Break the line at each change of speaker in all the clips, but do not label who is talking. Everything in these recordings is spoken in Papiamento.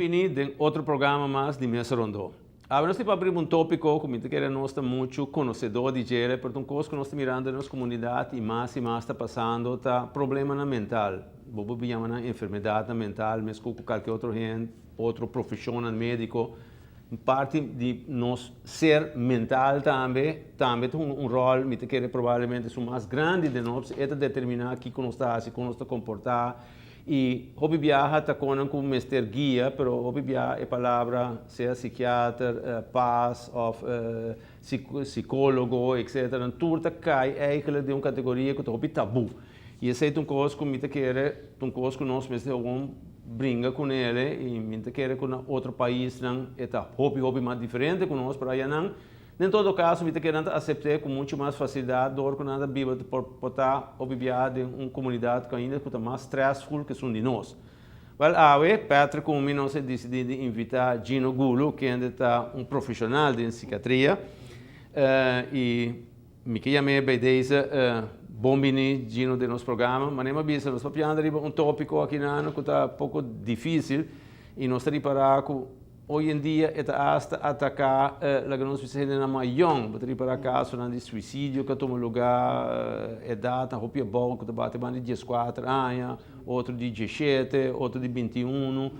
bini den otro programa mas di Mesa Rondó. Awe nos tin pa abriba un tópiko ku mi ta kere nos ta muchu konosedó di djere, pero ta un kos ku nos ta mirando den nos komunidat i mas i mas ta pasando ta problemanan mental. Bo por yama nan enfermedatnan mental meskos ku kalke otro hende, otro profeshonnan médiko. Parti di nos ser mental tambe, tambe ta hunga un ròl, mi ta kere probablemente esun mas grandi den nos, e ta determiná kiko nos ta hasi, kon nos ta komportá. I hopi biaha ta konan ku mester guia, pero hopi biaha e palabra sea sikiater, pas òf sikólogo etcetera nan tur ta kai eigentlik den un kategoria ku ta hopi tabú. I esei ta un kos ku mi ta kere ta un kos ku nos mester awor bringa kunele i mi ta kere ku na otro paisnan e ta hopi hopi mas diferente ku nos, pero ayanan Den todo kaso mi ta kere nan ta asept'é ku muchu mas fasilidat dor ku nan ta biba por por ta hopi biaha den un komunidat ku ainda ku ta mas stressful ku esun di nos. Wèl awe Patrick ku mi nos a disidí di invitá Gino Gulu kende ta un profeshonal den sikiatria i mi ke yam'é bei deze bon bini Gino den nos programa. Manera mi a bisa nos papiando riba un tópiko akinan ku ta poko difísil i nos ta ripará ku Hoy en dia e ta asta ataká laga nos bisa hendenan mas yòn. Bo ta ripará kasonan di suisidio ku a tuma lugá, edatnan hopi abou ku ta bati banda di dieskuater aña, otro di diesshete, otro di bintiunu.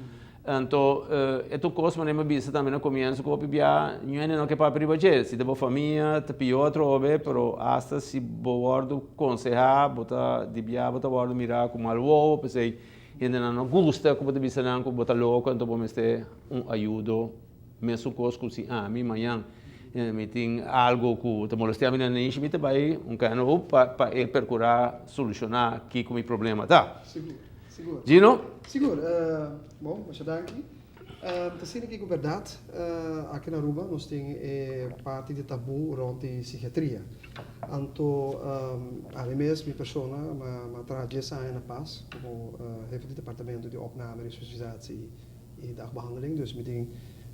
Anto e ta un kos manera mi a bisa tambe na komienso ku hopi bia ñu hende no ke papia riba dje. Si ta bo famia ta pió atrobe, pero asta si bo wòrdu konsehá bo ta di bia bo ta wòrdu mirá ku mal wowo, p'esei Hendenan no gusta ku bo ta bisa nan ku bo ta loko anto bo mester un ayudo mesun kos ku si ami mañan mi tin algo ku ta molestia mi na neishi mi ta bai un kende op pa pa e perkura solushoná kiko mi problema ta.
Sigur, sigur.
Gino?
Sigur, bon, masha danki. Ta asina ki ku bèrdat aki na Aruba nos tin e parti di tabú rònt di sikiatria. Anto ami mes, mi persona, m'a traha dies aña na Pas komo hefe di departamento di opname, resuscitatie i dagbehandeling. Dus mi tin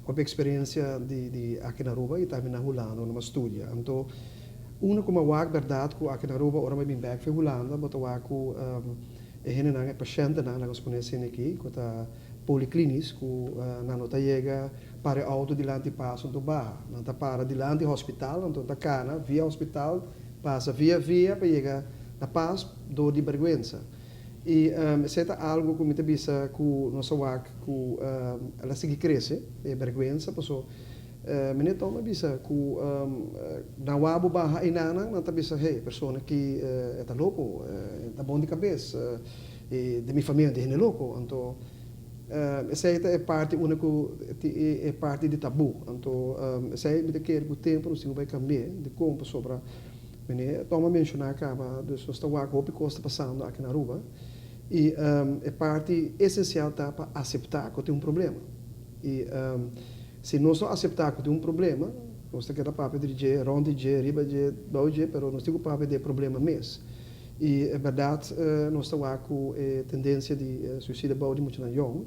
hopi eksperensia di aki na Aruba i tambe na Hulanda unda m'a studia. Anto unda ku m'a wak bèrdat ku aki na Aruba ora m'a bin bèk for Hulanda bo ta wak ku e hendenan, e pashentenan, laga nos pone asina aki, ku ta Poliklinis ku nan no ta yega para e outo dilanti paso anto baha. Nan ta para dilanti hospital anto ta kana via hospital pasa via via pa yega na Pas dor di berguensa. I esei ta algu ku mi ta bisa ku nos a wak ku el a sigui krese e berguensa paso Meneer Tom a bisa ku nan wak bo baha einanan nan ta bisa hey e persona aki e ta loko e ta bon di kabes. E den mi famia di hende loko, anto esei ta e parti unda ku e parti di tabú. Anto esei mi ta kere ku tempu nos tin ku bai kambi'é dikon pasobra mene Tom a menshoná kaba, dus nos ta wak hopi kos ta pasando aki na Aruba i e parti esensial ta pa aseptá ku tin un problema. I si nos no aseptá ku tin un problema nos ta keda papia di dje, rònt di dje, riba dje, bou dje, pero nos tin ku papia di e problema mes. I e bèrdat nos ta wak ku e tendensia di suisidio bou di muchanan yòn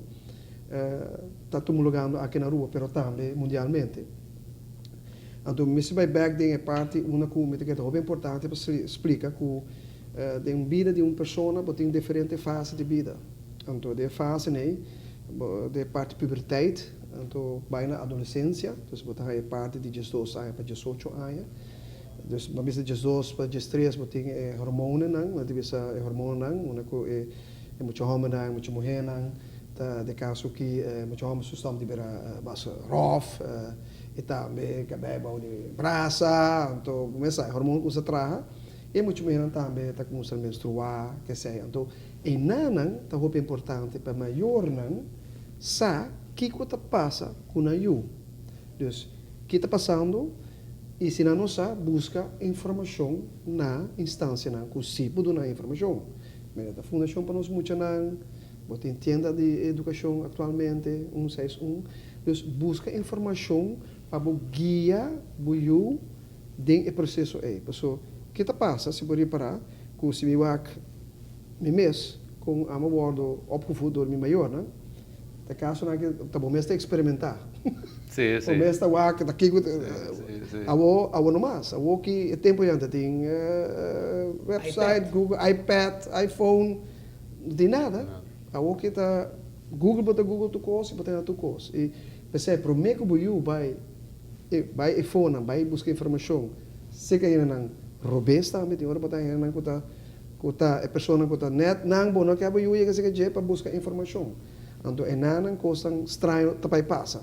ta tumulugando aki na Aruba pero tambe mundialmente. Anto mi mester bai bèk den e parti unda ku mi ta kere ta hopi importante pa splika ku den bida di un persona bo tin diferente fase di bida. Anto den e fase nei bo den e parti puberteit anto bai na adolesensia, dus bo ta haña e parti di diesdos aña pa diesocho aña. Dus bo a bisa diesdos pa diestres bo tin e hormonennan, nan ta bisa e hormonnan unda ku e mucha hòmbernan e mucha muhénan ta den kaso ki e mucha hòmber su stòm di bira mas ròf i tambe kabei bou di brasa anto bo mester sa e hormon kuminsa traha i e mucha muhénan tambe ta kuminsa menstruá kesei anto enanan ta hopi importante pa mayornan sa kiko ta pasa ku nan yu dus ki ta pasando. I si nan no sa, buska informashon na instansianan ku si por duna informashon. Mira ta Fundashon pa Nos Muchanan, bo tin Tienda di Edukashon aktualmente, 161. Dus buska informashon pa bo guia bo yu den e proseso ei. Paso ke ta pasa si bo ripará ku si mi wak mi mes kon amo wòrdu opgevoed dor mi mayornan, Ta kasonan ki ta bo mes ta eksperimentá.
Sí, sí.
Bo mes ta wak ta kiko awo awo no mas. Awo ki e tempu ya ta tin website, Google, iPad, iPhone, no tin nada. Awo ki ta. Google bo ta Google tur kos i bo ta haña tur kos. I p'esei promé ku bo yu bai bai e fonan, bai buska informashon serka hendenan robes tambe, tin ora bo ta haña hendenan ku ta ku ta e personanan ku ta nèt nan bo no ke bo yu yega serka dje pa buska informashon. Anto e nannan kosnan straño ta bai pasa.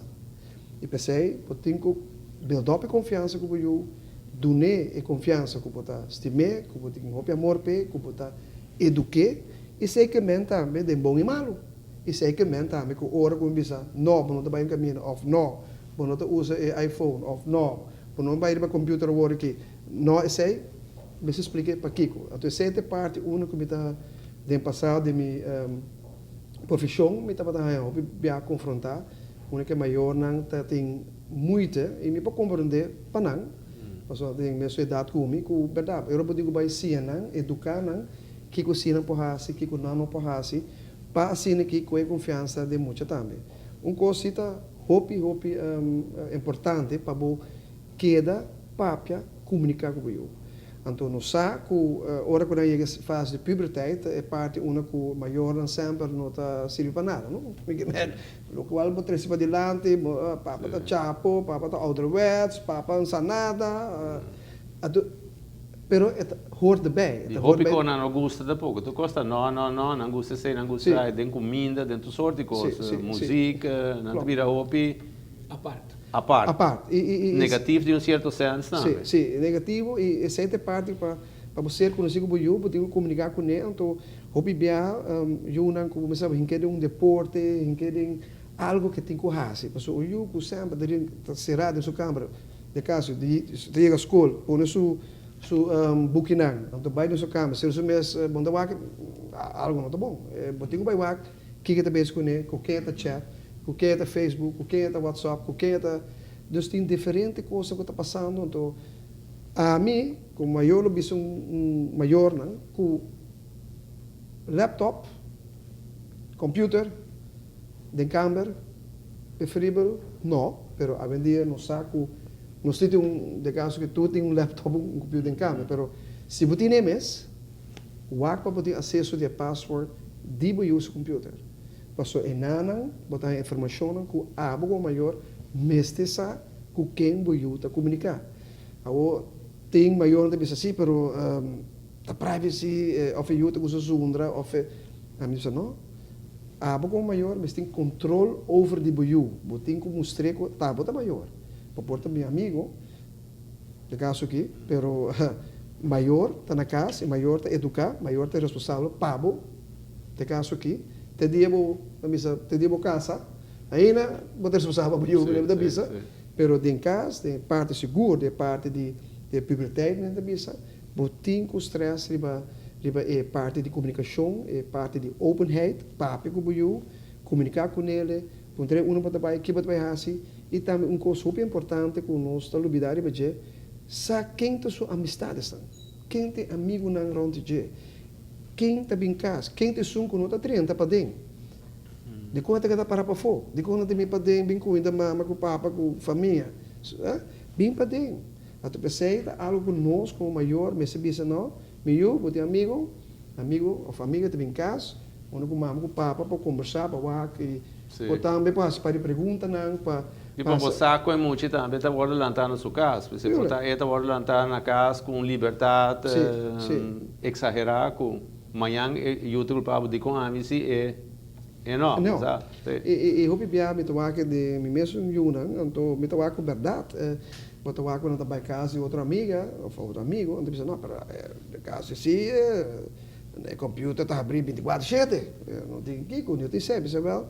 I p'esei bo tin ku build up e konfiansa ku bo yu, dun'é e konfiansa ku bo ta stim'é, ku bo tin hopi amor p'e, ku bo ta eduk'é. I esei ke men tambe den bon i malu. I esei ke men tambe ku ora ku mi bisa, No, bo no ta bai un kaminda, òf No, bo no ta usa e iPhone, òf No, bo no bai riba computer awor aki. No, esei mester splik'é pakiko. Anto esei ta e parti unu ku mi ta den pasado di mi profeshon mi tabata haña hopi bia konfrontá unda ku e mayornan ta tin muite i mi por komprondé pa nan, pasobra nan tin mesun edat ku mi, ku bèrdat ora bo tin ku bai siña nan, eduká nan kiko si nan por hasi, kiko nan no por hasi, pa asina ki kohe konfiansa den mucha tambe. Un kos si ta hopi hopi importante pa bo keda papia, komuniká ku bo yu. Anto nos sa ku ora ku nan yega e fase di puberteit ta e parti unda ku mayornan semper no ta sirbi pa nada, no? Lokual bo trese padilanti, papa ta chapo, papa ta ouderwets, papa no sa nada. Anto, pero e ta hoort erbij.
Di hopi kos nan no gusta tampoco. Tur kos ta no, no, no, nan gusta esei, nan gusta esei, den kuminda, den tur sorti kos, muziek, nan ta bira hopi.
Apart.
Apart.
Apart. I, i,
Negatief di un cierto sens
tambe. Si, si, negativo i esei ta e parti pa pa bo ser konosí ku bo yu, bo tin ku komuniká kuné, anto hopi biaha yunan ku bo mester hink'é den un deporte, hink'é den algu ke tin ku hasi, pasobra un yu ku semper ta den ta será den su kamber, den kaso di ta yega skol pone su su bukinan, anto bai den su kamber sera su mes bo no ta wak algu no ta bon, bo tin ku bai wak kiko ta bezig kuné, ku ken e ta chat. Ku ken e ta Facebook, ku ken e ta WhatsApp, ku ken e ta. Dus tin diferente kosnan ku ta pasando, anto ami komo mayor lo bisa un mayornan ku laptop, computer den kamber, preferibel no, pero awendia nos sa ku nos tin un, den kaso ku tur tin un laptop, un computer den kamber, pero si bo tin e mes, wak pa bo tin aseso di e password di bo yu su computer. Paso e nanan bo ta haña informashonnan ku abo komo mayor mester sa ku ken bo yu ta komuniká. Awor tin mayornan ta bisa si pero ta privacy òf e yu ta gusta zundra òf e ami ta bisa no. Abo komo mayor mester tin kontrol over di bo yu. Bo tin ku mustr'é ku ta bo ta mayor. Bo por ta mi amigo den kaso aki pero mayor ta na kas i mayor ta eduká, mayor ta responsabel pa bo. Te kaso aki, te dia bo ta bisa, te dia bo kasa, ainda bo ta responsabel pa bo yu, bo ta bisa, pero den kas, den e parti sigur, den e parti di e puberteit men ta bisa, bo tin ku strès riba riba e parti di komunikashon, e parti di openheid, papia ku bo yu, komuniká kunele, puntra e unda bo ta bai, ke bo ta bai hasi, i tambe un kos hopi importante ku nos ta lubidá riba dje, sa ken ta su amistadesnan, ken ta e amigunan rònt di dje. Ken ta bin kas? Ken ta esun ku no ta drenta paden? Dikon e ta keda para pafó? Dikon no ta bin paden bin kuinda mama ku papa ku famia? Bin paden. Anto p'esei ta algu ku nos komo mayor mester bisa no, mi yu, bo tin amigu, amigu òf amiga ta bin kas, unda ku mama ku papa por kombersá, pa wak i por tambe por hasi par di preguntanan pa
I pa bo sa ku e mucha tambe ta wòrdu lantá na su kas. P'esei por ta e ta wòrdu lantá na kas ku un libertat eksagerá ku mañan e yu ta kulpabel dikon ami si e e no.
No. I hopi bia mi ta wak di mi mesun yunan, anto mi ta wak ku bèrdat. Bo ta wak ku nan ta bai kas di otro amiga òf otro amigu, anto mi bisa no, pero e kas si e computer ta habrí bintikuater shete, no tin kiko, no tin sèt. Mi bisa wèl.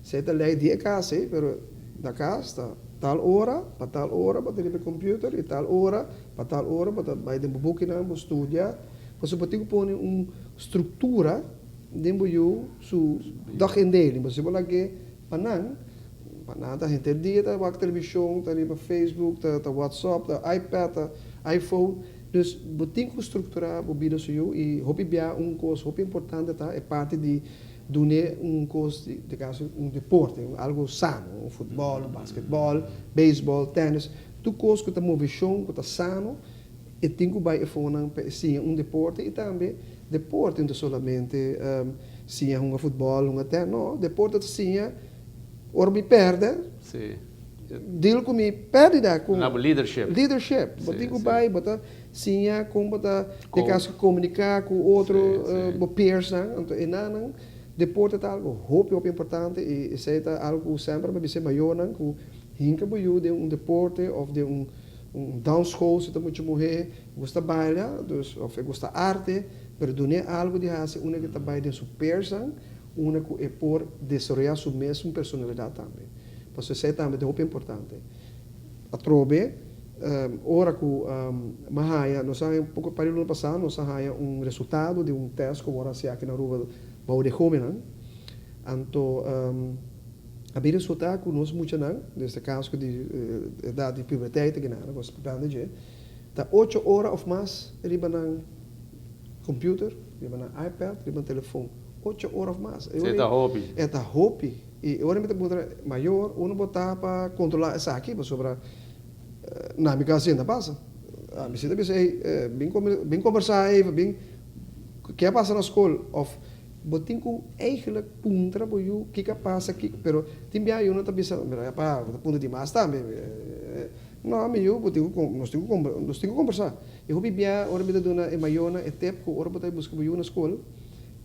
Esei ta lei di e kas ei, pero na kas ta tal ora pa tal ora bo ta riba e computer i tal ora pa tal ora bo ta bai den bo bukinan bo studia. Pasobra bo tin ku pone un struktura den bo yu su dagindeling. Pasobra si bo lag'é pa nan, pa nan ta henter dia ta wak televishon, ta riba Facebook, ta WhatsApp, ta iPad, ta iPhone. Dus bo tin ku strukturá bo bida su yu i hopi bia un kos hopi importante ta e parti di Dun'é un kos di, di kaso un deporte, un algu sano, un futbòl, un basketbòl, beisbòl, tènis, tur kos ku ta moveshon, ku ta sano, E tin ku bai efonan pa e siña un deporte i tambe deporte no ta solamente siña hunga futbòl, hunga tènis, no, deporte ta siña ora mi pèrdè, deal ku mi pèrdida, ku
leadership.
Leadership. Bo tin ku bai, bo ta siña kon bo ta den kaso komuniká ku otro bo peersnan, anto e nannan deporte ta algu hopi hopi importante i esei ta algu ku semper mi a bisa e mayornan ku hinka bo yu den un deporte òf den un Un dansschool si ta mucha muhé gusta baila, dus of e gusta arte, pero dun'é algu di hasi unda ku ta bai den su peersnan, unda ku e por desaroyá su mesun personalidat tambe. Pasobra esei tambe ta hopi importante. Atrobe, ora ku mi a haña, nos a haña poko par di luna pasá nos a haña un resultado di un tèst ku wòrdu hasi aki na Aruba bou di e hóbennan. Anto. A bin resultá ku nos muchanan, den este kaso ku di edat di puberteit ta gina, nos papiando dje, ta ocho ora òf mas riba nan computer, riba nan iPad, riba nan telefon. Ocho ora òf mas.
E ta hopi.
E ta hopi. I ora mi ta puntra mayor, unu bo ta pa kontrolá esaki? Pasobra na mi kas asina ta pasa. Mi si ta bisa, ey, bin bin kombersá even, bin, ke a pasa na skol? Òf Bo tin ku eigenlijk puntra bo yu kiko a pasa kiko pero tin bia yu no ta bisa mira ya pa bo ta puntra di mas tambe no mi yu bo tin ku nos tin ku nos tin ku kombersa i hopi bia ora mi ta duna e mayornan e tip ku ora bo ta buska bo yu na skol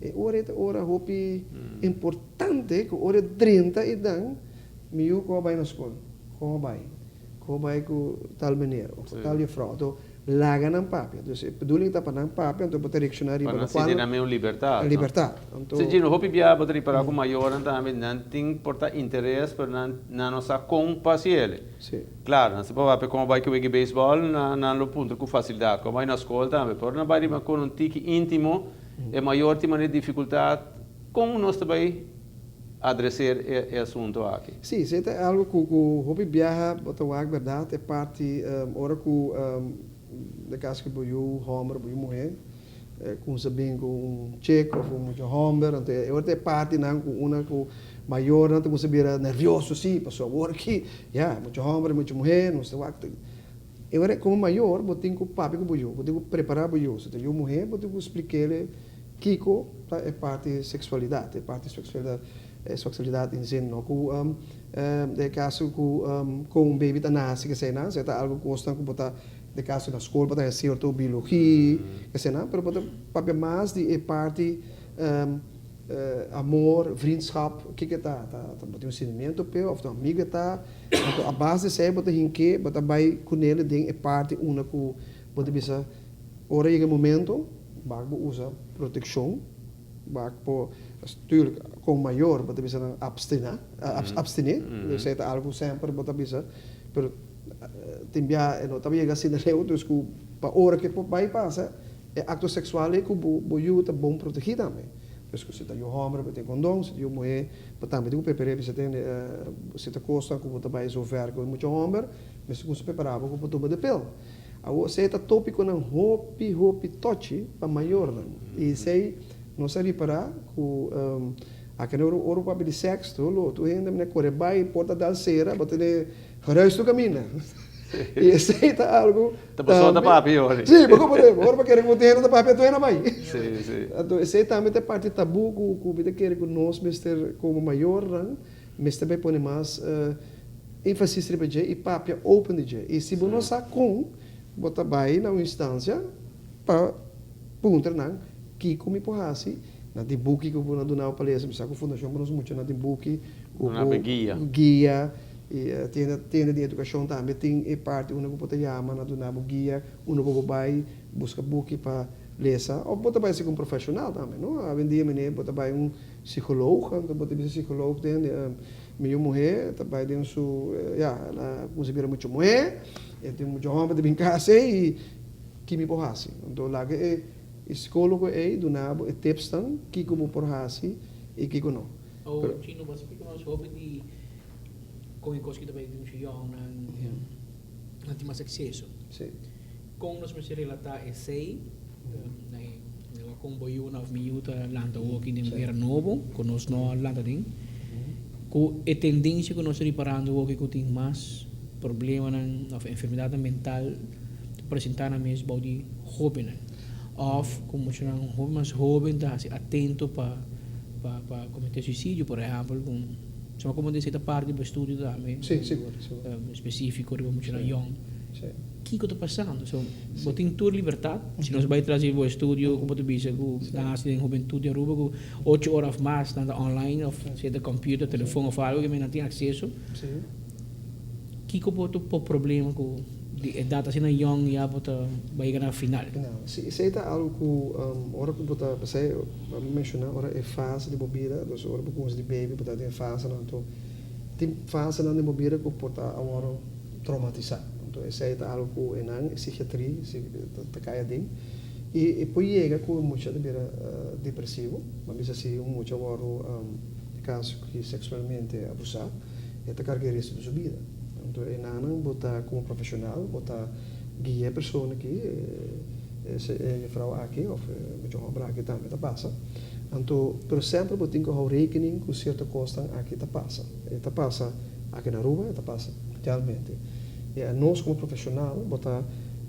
e ora e ta ora hopi importante ku ora e drenta e dan mi yu ku a bai na skol ku a bai ku a bai ku tal meneer of ku tal jufrouw anto Laga nan papia. Dus e bedoeling ta pa nan papia, anto bo ta reacciona riba
Pa nan
locual
sinti nan meun libertad, no?
Libertad. Anto.
Si Gino, hopi bia bo ta ripara cu mayornan tambe nan tin por ta interes pero nan nan no sa con pa haci ele.
Si.
Claro, nan sa por papia con bai cu wega baseball, nan nan lo puntra cu facilidad, con bai na scol tambe, pero ora nan bai riba con un tiki intimo, e mayor tin manera dificultad con nos ta bai adreser e e asunto aki.
Sí, esei ta algo ku ku hopi biaha bo ta wak bèrdat e parti ora ku den kaso ku bo yu hòmber òf bo yu muhé kumsa bin ku un chek òf un mucha hòmber anto e ora ta e partinan ku una ku mayornan ta kumsa bira nervioso sí pasobra awor aki ya mucha hòmber i mucha muhé nos ta wak e ora komo mayor bo tin ku papia ku bo yu bo tin ku prepará bo yu si ta yu muhé bo tin ku splik'é Kiko ta e parti seksualidat? E parti seksualidat, e seksualidat den zin no ku den e kaso ku kon un baby ta nase kesenan, esei ta algu kosnan ku bo ta den kaso na skol bo ta haña sierto biologi kesenan, pero bo ta papia mas di e parti amor, vriendschap, kiko e ta? Ta bo tin un sentimiento p'e òf ta un amigu e ta? Anto a base di esei bo ta hink'é, bo ta bai kun'é den e parti unda ku bo ta bisa ora yega e momento. Bak bo usa protekshon, bak por, tuurlijk kon mayor bo ta bisa nan abstena, abstene, esei ta algu semper bo ta bisa, pero tin bia e no ta yega asina leu, dus ku pa ora ke por bai pasa e akto seksual ei ku bo yu ta bon protegí tambe. Dus ku si ta yu hòmber bo tin kondon, si ta yu muhé bo tambe tin ku prepar'é bisa tende si ta kosnan ku bo ta bai zover ku e mucha hòmber mester kuminsá prepará bo ku bo tuma de pil. Awor esei ta tópikonan hopi hopi tochi pa mayornan. I esei nos a ripará ku aki na ora bo papia di sèks tur lo tur hende mester kore bai porta dal sera bo tene geruis tur kaminda. I esei ta algu
Ta pasobra ta papia yori.
Sí, bo komo den. Ora bo kere ku tin hende ta papia tur hende a bai.
Sí, sí.
Anto esei tambe ta e parti tabú ku mi ta kere ku nos mester komo mayornan mester bai pone mas Énfasis riba dje i papia open di dje. I si bo no sa kon, bo ta bai na un instansia pa puntra nan kiko mi por hasi. Nan tin buki ku bo nan duna bo pa lesa. Mi sa ku Fundashon pa Nos Mucha nan tin buki ku bo guia. I tienda tienda di edukashon tambe tin e parti unda ku bo ta yama, nan duna bo guia unda ku bo bai buska buki pa lesa. Òf bo ta bai si ku un profeshonal tambe, no? Awendia mene bo ta bai un psikoloog, anto bo ta bisa psikoloog den Mi yu muhé ta bai den su, ya, el a kuminsá bira mucha muhé, e tin mucha hòmber ta bin kas ei i ki mi por hasi? Anto laga e psikólogo ei duna bo e tipsnan kiko bo por hasi i kiko no.
O Chino, bo a splika nos hopi di kon e kos ki ta bai den mucha yòngnan, nan tin mas akseso.
Sí.
Kon nos mester relatá esei na e kon bo yunan òf mi yu ta lanta awoki den un era nobo ku nos no a lanta den, ku e tendensia ku nos ta riparando awoki ku tin mas problemanan òf enfermedatnan mental. Ta presentá nan mes bou di hóbennan òf ku muchanan hopi mas hóben ta hasi atento pa pa pa kometé suisidio por ehèmpel ku suma komo esei ta parti di bo estudio tambe
Sí, sigur, sigur.
Spesífiko riba muchanan yòn.
Sí.
Kiko ta pasando? So bo tin tur libertat si nos bai tras di bo estudio ku bo ta bisa ku nan hasi den hubentut di Aruba ku ocho ora òf mas nan ta online òf sea ta computer, telefon òf algu ke nan tin akseso.
Sí.
Kiko bo ta por problema ku di edat asina yong ya bo ta bai yega na final?
Final. Si, esei ta algu ku ora ku bo ta, pasei bo a menshoná ora e fase di bo bida, dus ora bo kuminsá di baby bo ta den e fasenan anto tin fasenan den bo bida ku por ta awor traumatisá. Anto esei ta algu ku e nan, e psikiatri si ta kai aden i e por yega ku e mucha ta bira depresivo, bo a bisa si un mucha wòrdu den kaso ki seksualmente abusá. E ta karga e resto di su bida. Anto e nannan bo ta komo profeshonal bo ta guia e persona aki, e jefrou aki òf e mucha hòmber aki tambe ta pasa. Anto pero semper bo tin ku hou rekening ku sierto kosnan aki ta pasa. E ta pasa aki na Aruba, e ta pasa mundialmente. I anos komo profeshonal bo ta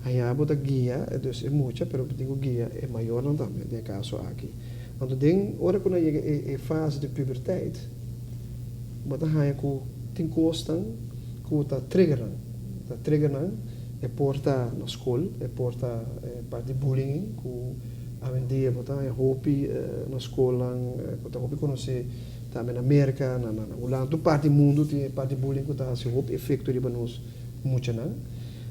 haña bo ta guia dus e mucha pero bo tin ku guia e mayornan tambe den e kaso aki. Anto den ora ku nan yega e fase di puberteit, Bo ta haña ku tin kosnan ku ta trigger nan. Ta trigger nan, e por ta na skol, e por ta e parti di bullying ku awendia bo ta haña hopi na skolnan ku ta hopi konosé tambe na Merka, na Hulanda, tur parti di mundu tin e parti di bullying ku ta hasi hopi efekto riba nos muchanan.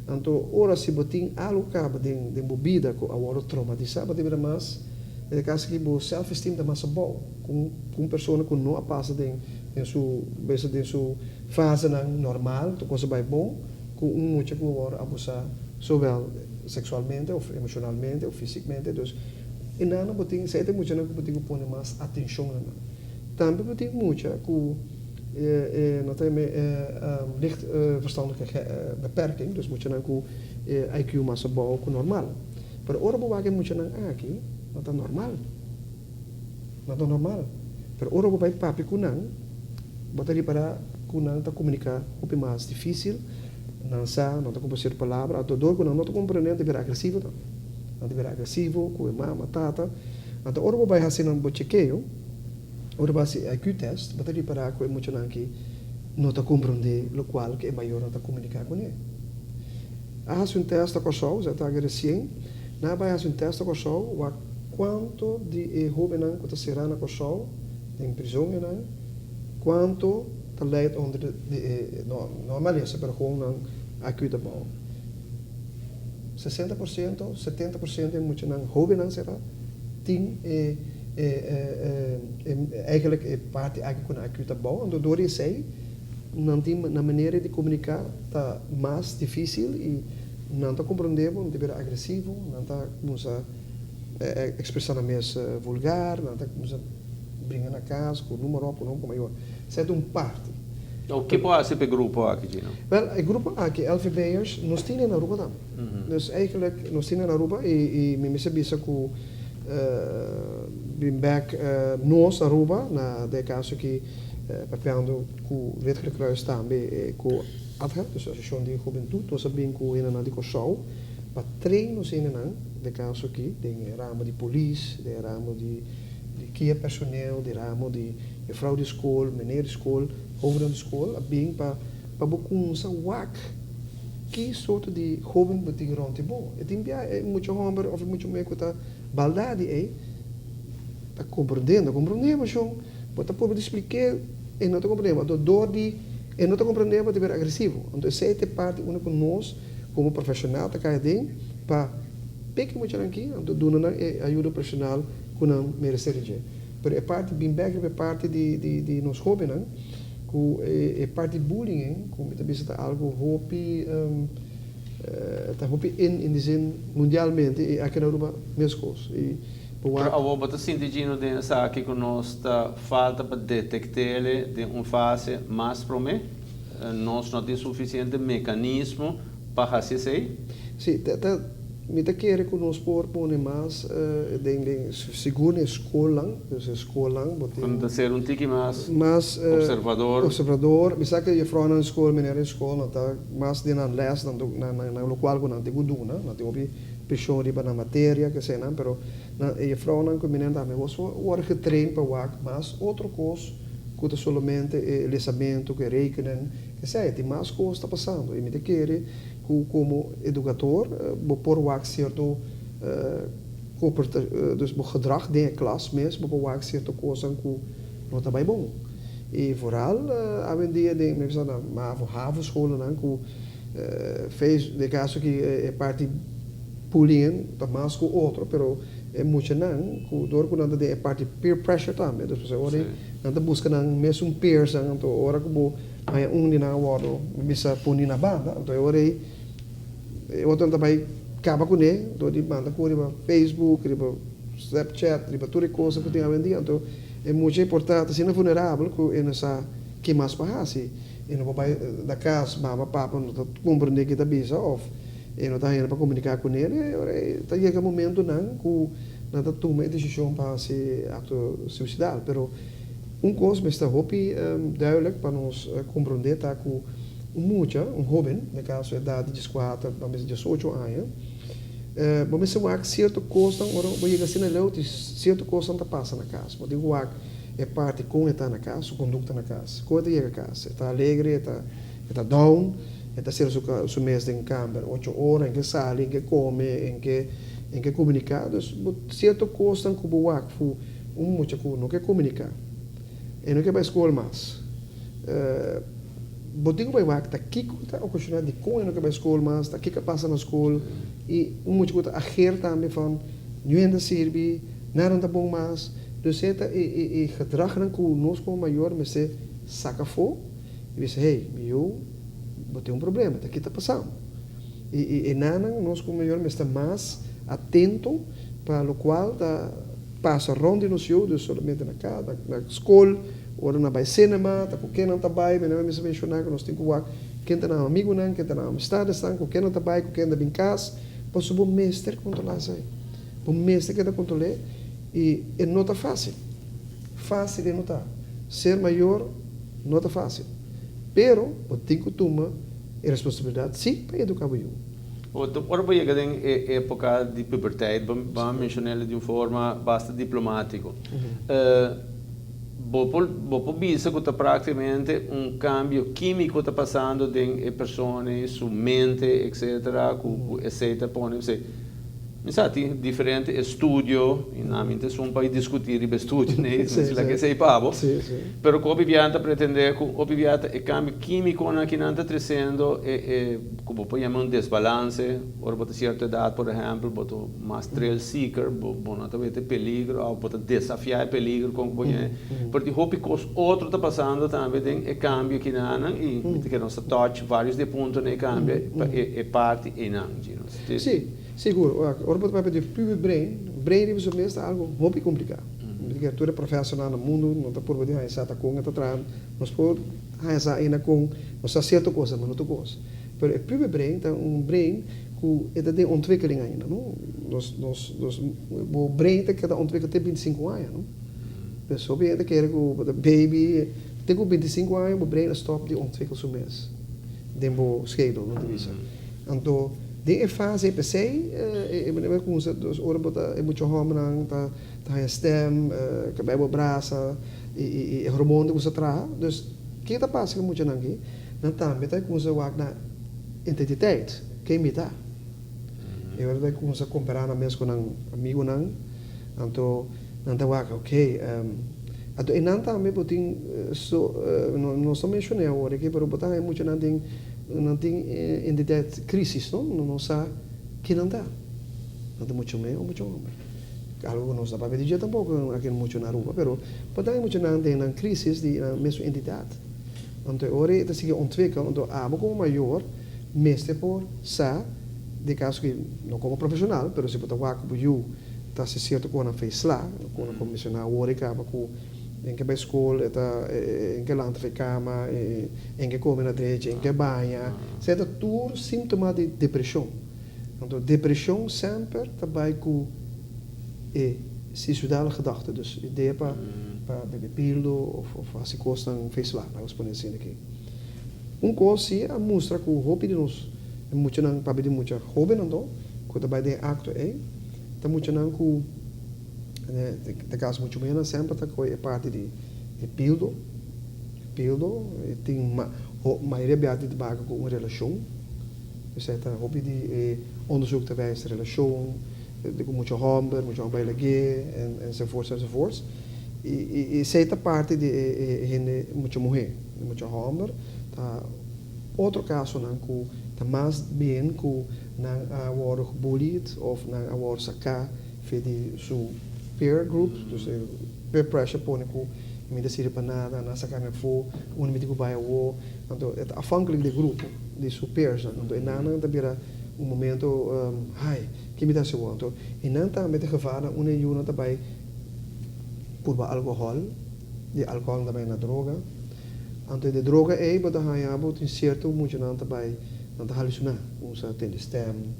Anto ora si bo tin algu kaba den bo bida ku a wòrdu traumatisá bo ta bira mas, den e kaso aki bo self esteem ta mas abou. Ku un persona ku no a pasa den den su bes den su fasenan normal tur kos a bai bon ku un mucha ku a wòrdu abusá zowel seksualmente òf emoshonalmente òf fisikmente dus e nannan bo tin esei ta e muchanan ku bo tin ku pone mas atenshon na nan. Tambe bo tin mucha ku e nan ta yama e licht verstandelijke beperking dus muchanan ku e IQ mas abou ku normal pero ora bo wak e muchanan aki nan ta normal. Nan ta normal. Pero ora bo bai papia ku nan, bo ta ripará ku nan ta komuniká hopi mas difísil, nan sa, nan ta kumpra sierto palabra, anto dor ku nan no ta komprendé nan ta bira agresivo tambe. Nan ta bira agresivo ku e mama, tata. Anto ora bo bai hasi nan bo chekeo, ora bo hasi e IQ test, bo ta ripará ku e muchanan aki no ta komprendé lokual ku e mayornan ta komuniká kuné. A hasi un test na Kòrsou, esei ta resien, nan a bai hasi un test na Kòrsou wak kuantu di e hóbennan ku ta será na Kòrsou den prizon einan, kuantu ta lijdt onder di e, no, no e malesa, pero gewoon nan IQ ta bou. 60%, 70% di e muchanan hóbennan será tin e, e, e, eigenlijk e parti aki ku nan IQ ta bou, anto dor di esei nan tin nan manera di komuniká ta mas difísil i nan ta komprondé bo, nan ta bira agresivo, nan ta kuminsá ekspresá nan mes vulgar, nan ta kuminsá bringa na kas ku numa ròp ku numa mayor. Esei ta un parti.
Nou, ke por hasi pa e grupo aki, Gino?
Wèl, e grupo aki, LVB'ers, nos tin e na Aruba tambe. Dus eigenlijk nos tin e na Aruba i mi mester bisa ku bin bèk nos Aruba na den e kaso aki papiando ku Wit Gele Kruis tambe ku ADHA, dus Asosiashon di Hubentut, nos a bin ku hendenan di Kòrsou pa train nos hendenan, den kaso aki den e ramo di polis, den e ramo di kia personeel, den ramo di jufrou di skol, meneer di skol, hobennan di skol, a bin pa pa bo kumsa wak ki sorto di hoben bo tin rònt di bo. E tin bia e mucha hòmber òf e mucha muhé ku ta baldá di ei ta komprondé, no komprondé bo shon. Bo ta purba di splik'é, e no ta komprendé bo. Anto dor di e no ta komprendé bo ta bira agresivo. Anto esei ta e parti unda ku nos komo profeshonal ta kai aden pa piki muchanan aki, anto duna nan e ayuda profeshonal ku nan meresé di dje. Pero e parti bin bèk riba e parti di di di nos hóbennan ku e e parti bullying ku mi ta bisa ta algu hopi ta hopi in in di zin mundialmente i aki na Aruba meskos. I
Bo Pero awor bo ta sinti Gino den esaki ku nos ta falta pa detektele den un fase mas promé? Nos no tin sufisiente mekanismo pa hasi esei?
Sí, ta ta. Mi ta kere ku nos por pone mas den den segun e skolnan, dus e skolnan bo tin.
Ku ta ser un tiki mas
mas
observador.
Observador. Mi sa ku jefrounan den skol, meneer den skol nan ta mas den nan les, nan nan nan lokual ku nan tin ku duna, nan tin hopi preshon riba nan materia kesenan, pero nan e jefrounan ku meneer tambe bo wòrdu getrain pa wak mas otro kos ku ta solamente e lesamentu ku e rekenen, kesei, tin mas kos ta pasando i mi ta kere Ku komo edukador bo por wak sierto dus bo gedrag den e klas mes bo por wak sierto kosnan ku no ta bai bon. I vooral awendia den mi bisa na mavo havo scholennan ku face den kaso aki e parti bullying ta mas ku otro pero e muchanan ku dor ku nan ta den e parti peer pressure tambe dus pasobra ora nan ta buska nan mesun peersnan anto ora ku bo Haña un di nan a wòrdu bisa poni na banda, anto e ora ei e otronan ta bai kaba kuné dor di manda ku riba Facebook, riba Snapchat, riba tur e kosnan ku tin awendia. Anto e mucha e por ta asina vulnerabel ku e no sa ke mas pa hasi. E no por bai na kas, mama, papa no ta komprendé ke ta bisa òf e no ta haña pa komuniká kuné. E ora ei ta yega momentunan ku nan ta tuma e desishon pa hasi akto suisidal. Pero Un kos mester hopi duidelijk pa nos komprondé ta ku un mucha, un hóben, den kaso edat di dieskuater pa mes diesocho aña, bo mester wak sierto kosnan ora bo yega asina leu tin sierto kosnan ta pasa na kas. Bo tin ku wak e parti kon e ta na kas, su kondukta na kas, kon e ta yega kas, e ta alegre, e ta e ta down, e ta sera su su mes den kamber ocho ora, en ke sali, en ke kome, en ke en ke komuniká. Dus bo sierto kosnan ku bo wak fu. Un mucha ku no ke komuniká, e no ke bai skol mas. Bo tin ku bai wak ta kiko ta okashoná dikon e no ke bai skol mas, ta kiko a pasa na skol. I un mucha ku ta ager tambe van niun hende ta sirbi, nada no ta bon mas. Dus e ta e gedragnan ku nos komo mayor mester saka afó i bisa, hey, mi yu, bo tin un problema, ta ki ta pasando? I e nannan nos komo mayor mester mas atento pa lokual ta. Pasa rond di nos yu, dus solamente na kas, na skol, ora nan bai sinema, ta ku ken nan ta bai, mi mester menshoná ku nos tin ku wak ken ta nan amigunan, ken ta nan amistadesnan, ku ken nan ta bai, ku ken ta bin kas, pasobra bo mester kontrolá esei. Bo mester keda kontrol'é i e no ta fásil. Fásil e no ta. Ser mayor no ta fásil, pero bo tin ku tuma e responsabilidat sí pa eduká bo yu.
Ora bo yega den e epoca di puberteit, bo a mencion'el di un forma basta diplomatico. Bo por bo por bisa cu ta practicamente un cambio quimico ta pasando den e persona y su mente etcetera cu esey ta pone esey. Mi sa tin diferente estudio y na mi ta esun pa discuti riba estudio nee, mi si laga esey pa bo. Pero cu hopi bia ta pretende cu hopi bia ta e cambio quimiconan ki nan ta treciendo e e cu bo por yama un desbalance ora bo ta cierto edad por ehempel bo ta mas thrill seeker bo bo no ta wete peligro of bo ta desafia e peligro con cu bo yama pero tin hopi cos otro ta pasando tambe den e cambio kinanan y mi ta kere nos ta touch varios di e puntonan e cambio pa e e parti eynan.
Si. Sigur, ora bo ta papia di puber brain, brain riba su mes ta algo hopi kompliká. Mi ta kere tur e profesornan na mundu no ta purba di haña sa ta kon e ta traha. Nos por haña sa ainda kon nos sa sierto kos, ma no tur kos. Pero e puber brain ta un brain ku e ta den ontwikkeling ainda, no. Nos, nos, nos, bo brain ta keda ontwikkel te bintisinku aña, no. Pues hopi hende ta kere ku bo ta baby, te ku bintisinku aña bo brain a stòp di ontwikkel su mes den bo schedel, no ta bisa. Anto den e fase p'esei e manera ku cuminsa dus ora bo ta e mucha hòmbernan ta ta haña stèm, kabei bo brasa i i e hormon ta cuminsa traha. Dus ke ta pasa ku e muchanan aki? Nan tambe ta cuminsa wak na identiteit, ken mi ta? E ora ta cuminsa kompará nan mes ku nan amigunan, anto nan ta wak oke anto e nan tambe bo tin so nos ta menshon'é awor aki pero bo ta haña muchanan den Nan tin identiteit crisis no, nan no sa ken nan ta. Nan ta mucha muher o mucha homber. Algo cu nos ta papia di dje tampoco aki mucho na Aruba, pero por ta mucha nan den nan crisis di nan mesun identidad. Anto e ora e ta sigui ontwikkel, anto abo como mayor mester por sa, den caso cu no como profesional, pero si bo ta wak cu bo yu ta haci cierto cosnan fe sla, cu nan por menciona awor y caba cu. En ke bai skol e ta en ke lanta for e kama, en ke kome na drechi, en ke baña. Esei ta tur síntoma di depreshon. Anto depresion semper ta bai cu e suicidale gedachte, dus idea pa pa bebe pildo of of haci cosnan feesla, laga nos pone asina aki. Un cos si a mustra cu hopi di nos e muchanan, papia di mucha hobennan to, cu ta bai den e acto ey, ta muchanan cu den caso mucha muhernan semper ta coge e parti di e pildo, pildo, e tin mayoria bia tin te baka cu un relacion. Esei ta hopi di e onderzoek ta wijs relashon di ku mucha hòmber, mucha hòmber bai lag'é enzovoorts enzovoorts. I esei ta parti di e hende mucha muhé. Di mucha hòmber ta otro kasonan ku ta mas bien ku nan a wòrdu gebullied òf nan a wòrdu saká fe di su peer group, dus e peer pressure pone ku mi ta sirbi pa nada, nan a saka mi afó, unda mi tin ku bai awó. Anto e ta afhankelijk di e grupo, di su peersnan. Anto e nannan ta bira un momento, hai, ki mi ta hasi awor? Anto e nan tambe ta gevaar nan unda e yunan ta bai purba alcohol, di alcohol nan ta bai na droga. Anto di droga ei bo ta haña bo tin cierto muchanan ta bai, nan ta haluciná, cuminsa tende stem,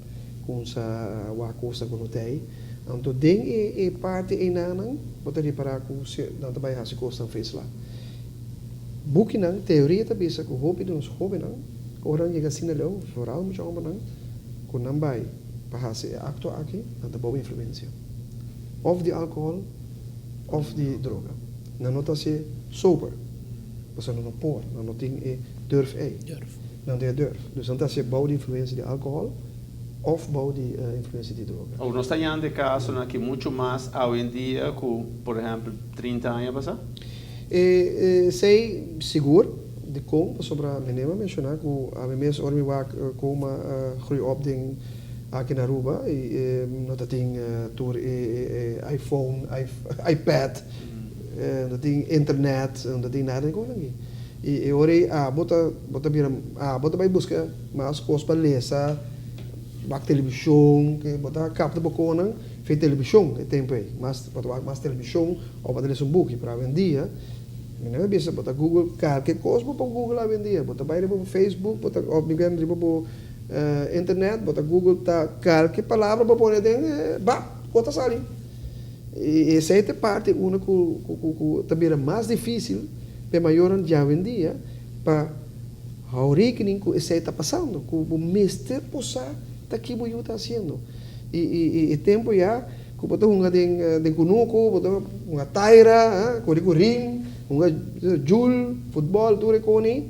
cuminsa wak cosnan cu no ta ei. Anto den e parti einanan bo ta ripará cu nan ta bai hasi cosnan feesla. Bukinan, teoria ta bisa ku hopi di nos hóbennan, ora nan yega asina leu, foral mucha hòmbernan, ku nan bai pa hasi e akto aki, nan ta bou influensia òf di alkohòl òf di droga. Nan no ta hasié sober, pasobra nan no por, nan no tin e durf ei. Nan no tin e durf. Dus nan ta hasié bou di influensia di alkohòl òf bou di influensia di droga.
Awor nos ta yanda e kasonan aki muchu mas awendia ku, por ehèmpel, 30 aña pasá?
Esei sigur, dikon? Pasobra mi nem a menshoná ku ami mes ora mi wak kon mi a groei op den aki na Aruba i no ta tin tur e iPhone, iPad, no ta tin internet, no ta tin nada di kosnan aki. I e ora ei abo ta bo ta bira abo ta bai buska mas kos pa lesa, wak televishon, bo ta kapta bo konan via televishon e tempu ei, mas bo ta wak mas televishon. Of bo ta lesa un buki, pero awendia mi no a bisa bo ta google kalke kos bo por google awendia, bo ta bai riba bo facebook bo ta of mi ken riba bo internet bo ta google ta kalke palabra bo pone aden bap kos ta sali. I esei ta e parti unda ku ku ta bira mas difisil pa e mayornan di awendia pa hou rekening ku esei ta pasando, ku bo mester por sa ta ki bo yu ta hasiendo. I e tempu ya Ku bo ta hunga den den kunuku, bo ta hunga taira, kore ku rin, hunga djul, futbòl, tur e kos ei.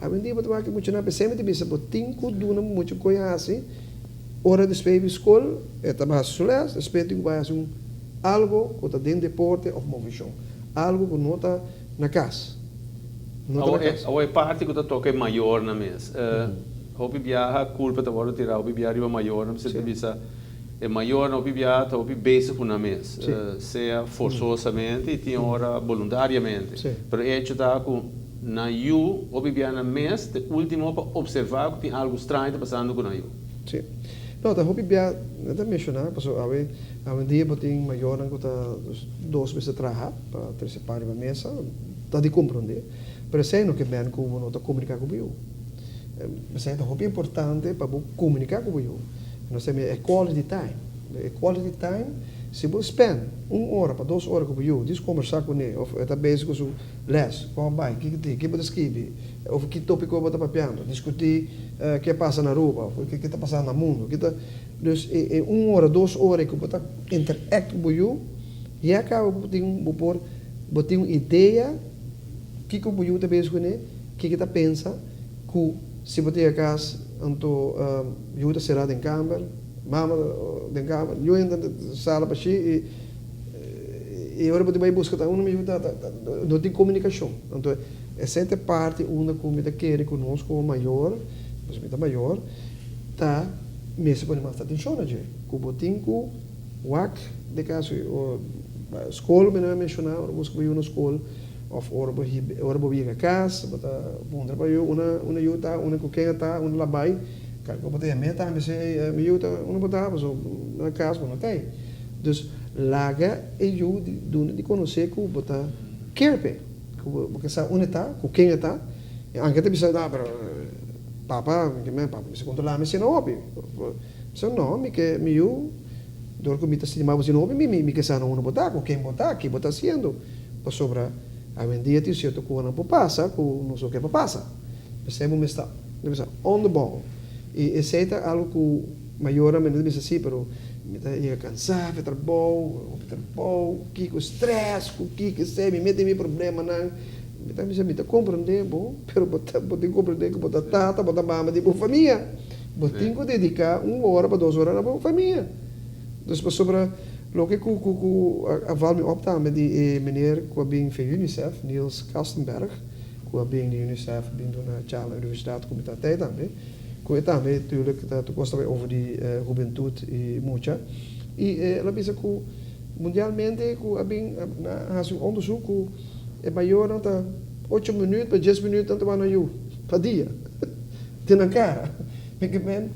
Awendia bo ta wak e muchanan p'esei mi ta bisa bo tin ku duna mucha kos hasi ora despues di skol e ta hasi su lès, despues tin ku bai hasi un algo ku ta den deporte òf movishon, algo ku no ta na kas. No ta na kas.
Awor e parti ku ta toka e mayornan mes. Hopi biaha kulpa ta wòrdu tirá hopi biaha riba mayornan, p'esei ta bisa. E mayornan hopi biaha ta hopi bezig ku nan mes, sea forsosamente i tin ora boluntariamente. Pero e hecho ta ku nan yu hopi biaha nan mes ta e ultimo pa observa ku tin algu straño ta pasando ku nan yu.
Sí. No, ta hopi biaha, nan ta menshoná, pasobra awe, awendia bo tin mayornan ku ta dos mester traha pa trese pan riba mesa, ta di komprondé, pero esei no ke men ku bo no ta komuniká ku bo yu. Esei ta hopi importante pa bo komuniká ku bo yu. Nos ta mira e quality time. E quality time, si bo spend un ora pa dos ora ku bo yu, dis kombersá kuné òf e ta bezig ku su lès, kon a bai, kiko tin, ke bo ta skibi, òf ki tópiko bo ta papiando, diskutí ke a pasa na Aruba òf ke ta pasando na mundu, ke ta, dus e un ora, dos ora ku bo ta interact ku bo yu, ya kaba bo tin bo por bo tin un idea kiko bo yu ta bezig kuné, kiko e ta pensa, ku si bo ta yega kas anto Yu ta será den kamber, mama den kamber, yu entra den sala pa shi i i ora bo tin bai buska ta unda mi yu ta no tin komunikashon. Anto esei ta e parti unda ku mi ta kere ku nos komo mayor, pasobra mi ta mayor, ta mester pone mas atenshon na dje. Ku bo tin ku wak den kaso skol mi no a menshoná ora bo buska bo yu na skol Of ora bo hiba, ora bo yega cas, bo ta puntra pa yu, unda, unda yu ta, unda cu ken a ta, unda la bay. Kiko bo ta yam'é tambe si mi yu ta unda bo ta, pasobra na cas bo no ta ei. Dus laga e yu di duna di conoce cu bo ta care p'e, cu bo ke sa unda e ta, cu ken e ta. I anke ta bisa, ah, pero papa, papa mester controla mi asina hopi. So no, mi ke mi yu, dor ku mi ta stima bo asina hopi, mi mi ke sa na unda bo ta, ku ken bo ta, ki bo ta hasiendo. Pasobra awendia tin sierto konan por pasa ku nos no ke pa pasa. P'esei bo mester ta bisa on the ball. I esei ta algu ku mayornan mi ta bisa si, pero mi ta yega kansá fe trabou, hopi trabou, kiko stress ku kiko esei, mi mete mi problemanan. Mi ta bisa mi ta komprendé bo, pero bo ta bo tin komprendé ku bo ta tata, bo ta mama di bo famia. Bo tin ku dediká un ora pa dos ora na bo famia. Dus pasobra loke ku ku ku a val mi op tambe di e meneer ku a bin fe UNICEF, Niels Kastenberg, ku a bin di UNICEF bin duna charla universidat ku mi ta tei tambe, ku e tambe tuurlijk ta tur kos ta bai over di hubentut i mucha. I el a bisa ku mundialmente ku a bin a hasi un onderzoek ku E mayornan ta ocho minuut pa dies minuut nan ta wak nan yu pa dia den nan kara. Mi ke men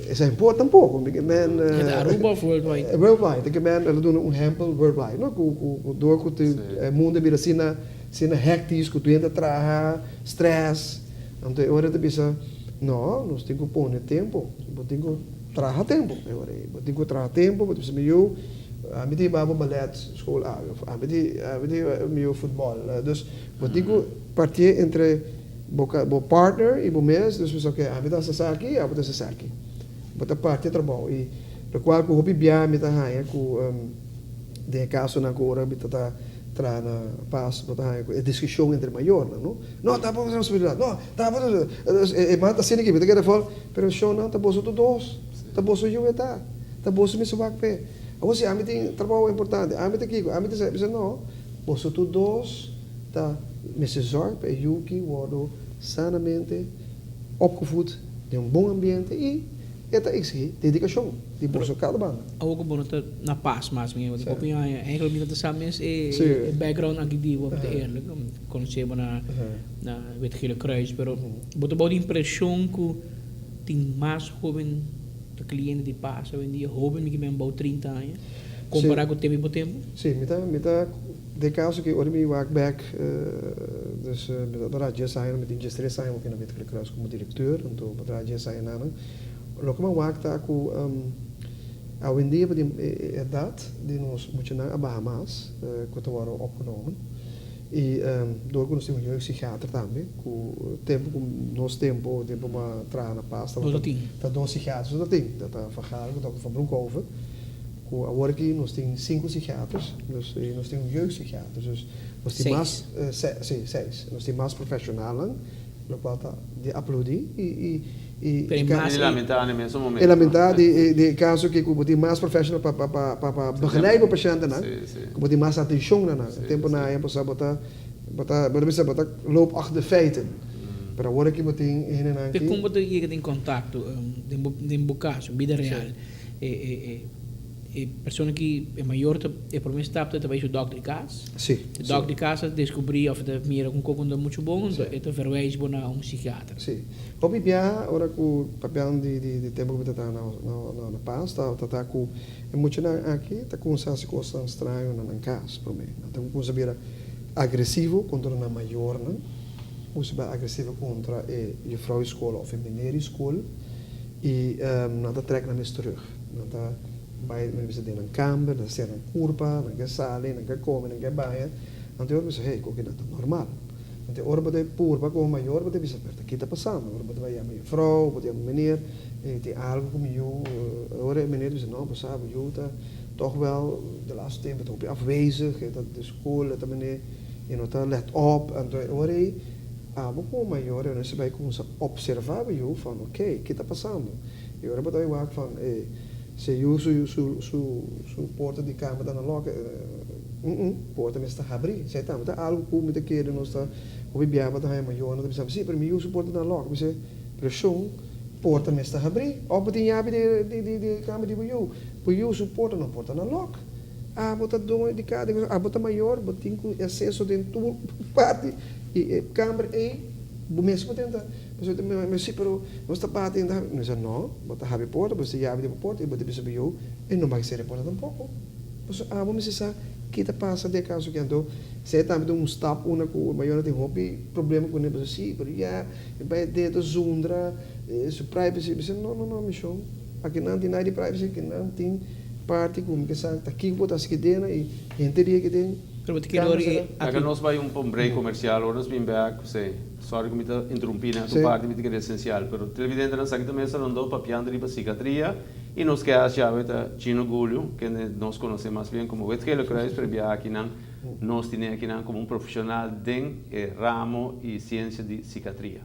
esei no por tampoko. Mi ke men.
E ta Aruba of worldwide?
Worldwide. Mi ke men el a duna un ehempel worldwide no ku ku dor ku e mundo a bira asina asina hectisch ku tur hende ta traha stress anto e ora e ta bisa no nos tin ku pone tempo bo tin ku traha tempo e ora ei bo tin ku traha tempo bo ta bisa mi yu Ami ta hiba bo ballet school awe of ami ta ami ta hiba mi yu futbol. Dus bo tin ku partié entre bo bo partner i bo mes, dus bisa oke ami ta hasi esaki, abo ta hasi esaki. Bo ta parti e trabou i lokual ku hopi bia mi ta haña ku den e kasonan ku ora mi ta ta traha na pas bo ta haña ku e diskushon entre mayornan no, no ta bo responsabilidat, no ta bo dus e man ta asina aki mi ta keda fòl, pero shownan ta boso tur dos, ta boso yu e ta. Ta boso mester wak p'e. Awor si ami tin trabou importante, ami ta kiko, ami ta esei, bisa no, boso tur dos ta mester zorg pa e yuki wordo sanamente opgevoed den un bon ambiente i e ta exigi dedicacion di boso kada banda.
Awor ku bo no ta na pas mas mi bo opinion a eigenlijk mi no ta sa mes e background aki di bo, ta eerlijk, konosé bo na Wit Gele Kruis, pero bo ta bou di impresion ku tin mas hoben Ta cliente di pas awendia hoben mi ki men bou 30 aña compara cu tempo y bo tempo?
Si, mi ta mi ta den caso ki ora mi wak bek dus mi ta traha dies aña mi tin diestres aña aki na Wit Gele Kruis como directeur anto mi a traha dies aña nan. Loke mi a wak ta cu awendia pa tin e edad di nos muchanan a baha mas cu ta worde opgenomen. I dor ku nos tin un jeugdpsychiater tambe, ku tempu ku nos tempu, tempu mi a traha na Pas tabata ta dos psychiaters nos ta tin, ta ta Van Galen ku dòkter Van Broekhoven, ku awor aki nos tin sinku psychiaters, dus i nos tin un jeugdpsychiater, dus nos tin mas, si, seis, nos tin mas profeshonalnan, lokual ta di aplaudí i i i
Pero e mas
E lamentá na e mesun momento.
E lamentá di di e kaso ki ku bo tin mas professional pa pa pa pa pa begeleid bo pashentenan, ku bo tin mas atenshon na nan. E tempu nan aña pasá bo ta bo ta bo ta bisa bo ta loop achter de feiten. Pero awor aki bo tin e hendenan
Pero
ki.
kon bo ta yega den kontakto den bo den bo kaso, bida real, e e e E persona ki e mayor ta e prome stap ta ta bai su dokter di kas.
Si.
E dokter di kas ta descubri of ta mira con koko no ta mucho bon, enton e ta verwijs bo na un psikiater.
Si. Hopi bia ora ku papian di di di tempo ku mi ta traha na na na Pas ta ta ta ku e muchanan aki ta kumsa hasi kosnan straño na nan kas prome. Nan ta kumsa bira agresivo kontra nan mayornan, kumsa bira agresivo kontra e jufrou di skol of e meneer di skol i nan ta trek nan mes terug. Nan ta bai, mi bisa, den nan kamber, nan ta sera nan kurpa, nan ke sali, nan ke kome, nan ke baña. Anto e ora bisa, hey, koki nan ta normal. Anto e ora bo ta purba komo mayor, bo ta bisa, pero ta ki ta pasando? Ora bo ta bai yama jufrou, bo ta yama meneer, hey, tin algu ku mi yu. E ora e meneer ta bisa, no, bo sa, bo yu ta tòg wèl de laatste tempu ta hopi afwezig, e ta den skol, e ta meneer, e no ta lèt òp. Anto e ora ei, abo komo mayor, e mester bai kuminsá opservá bo yu van, oké, ki ta pasando? I ora bo ta wak van e si e yu su su su su porta di kama ta na lòk porta mester ta habrí. Esei tambe ta algu ku mi ta kere nos ta hopi biaha bo ta haña mayornan ta bisa si pero mi yu su porta ta na lòk. Mi bisa pero shon porta mester habrí. Òf bo tin yabi di di di di kama di bo yu. Bo yu su porta no por ta na lòk. Abo ta doño di kada kos, abo ta mayor, bo tin ku aseso den tur parti di e kamber ei, bo mes por tenta. Pasobra ta mi si, pero nos ta bati i ta mi bisa no, bo ta habri porta, bo ta yabi di bo porta i bo ta bisa bo yu e no bai sera e porta tampoco. Pasobra abo mester sa ki ta pasa den e kaso aki. Anto esei tambe ta un stap unda ku mayornan tin hopi problema kuné, pasobra si, pero ya e bai aden ta zundra su privacy. Mi bisa no, no, no, mishon. Aki nan tin nada di privacy, aki nan tin parti ku mi ke sa ta kiko bo ta hasi kidena i henter dia kiden.
Pero bo ta kere ora e
aki. Laga nos bai un pa un break comercial, ora nos bin bek, si, sorry ku mi ta interumpi na tu parti, mi ta kere esencial, pero televidentenan sa ki ta mesa rondó papiando riba psikiatria i nos ke hasi awe ta Gino Gulio, kende nos konosé mas bien komo Wit Gele Kruis, pero e biaha akinan nos tine akinan komo un profesional den e ramo i siensia di psikiatria.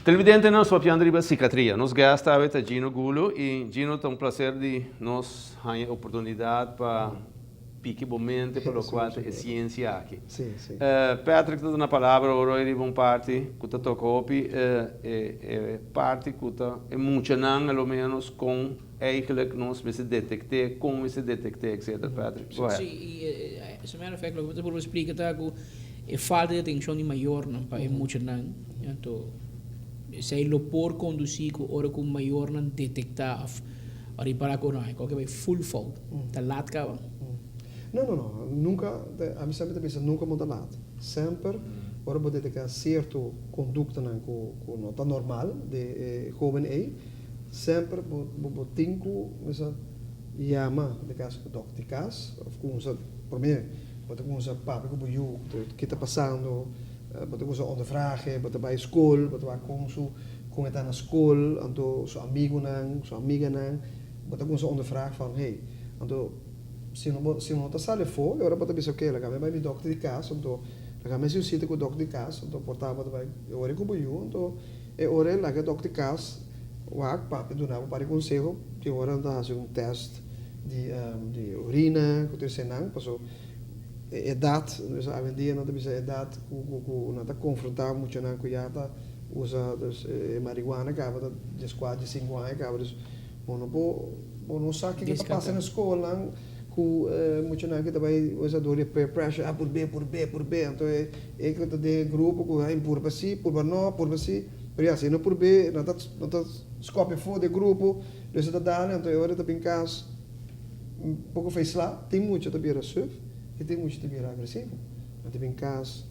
Televidente nos papiando riba psikiatria. Nos guest awe ta Gino Gulo y Gino ta un placer di nos haña e oportunidad pa piki bo mente pa locual ta e ciencia aki. Patrick ta duna palabra ora hoy riba un parti cu ta toca hopi e parti cu ta e muchanan a lo menos con Eigenlijk nos mester detecté, kon mester detecté, etcetera. Patrick, go ahead.
Sí, i as a matter of fact, loke mi ta purba splika ta ku e falta di atenshon di mayornan pa e muchanan, anto esei lo por kondusí ku ora ku mayornan detektá òf ripará ku no, e koke bai full fout, ta lat kaba.
No, no, no, nunka, ami semper ta bisa nunka bo ta lat. Semper ora bo detektá sierto konduktanan ku no ta normal di e hóben ei, Semper bo bo tin ku mester yama den kaso ku dòkter di kas òf kumsa promé bo ta kumsa papia ku bo yu ke ta pasando bo ta kumsa ondervragen bo ta bai skol bo ta wak kon su kon e ta na skol anto su amigunan su amiganan bo ta kumsa ondervraag van hey anto si no bo si no ta sali afó e ora bo ta bisa oke laga mi bai mi dòkter di kas anto laga mi hasi un sita ku dòkter di kas anto por ta bo ta bai e ora ku bo yu anto E ora e laga dòkter kas wak papia duna bo par di konseho, tin ora nan ta hasi un tèst di di orina ku ta eseinan paso e edat awendia nan ta bisa edat ku ku ku nan ta konfrontá muchanan ku ya ta usa dus e marihuana kaba ta dieskuater diesinku aña kaba dus bo no por bo no sa kiko ta pasa na skolnan ku muchanan ku ta bai usa dor di peer pressure a purb'é purb'é purb'é anto e E ku ta den e grupo ku a purba si, purba no, purba si, pero ya si e no purb'é nan ta nan ta skòp e for di e grupo, dus e ta dal anto e ora e ta bin kas un poko feislá, tin mucha ta bira suf i tin mucha ta bira agresivo, nan ta bin kas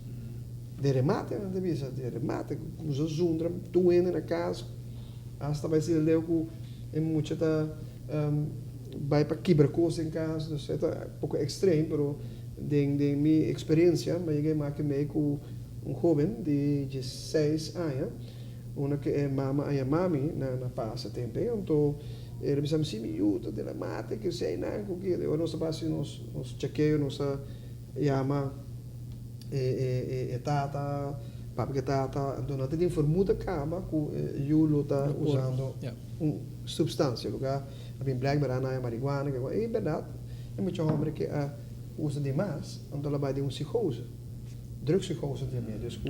den remate nan ta bisa, den remate kusa zundra tur hende na kas, asta bai asina leu ku e mucha ta bai pa kibra kos den kas, dus e ta poko ekstrem pero. Den den mi experiencia mi a yega e make mei cu un hoben di diesseis aña, unda cu e mama a yama mi na na pasa tempo ei, anto el a bisa mi si mi yu ta den a mate cu esei nan cu ki, ora nos a basi nos nos chekeo nos a yama e e e tata, papia cu e tata, anto nan ta tin vermoed a caba cu e yu lo ta usando un substancia, lugar a bin blijkbaar a na marihuana, e berdad e mucha homber ke a usa di mas, anto el a bai den un psicose, drugpsicose tambe, dus ku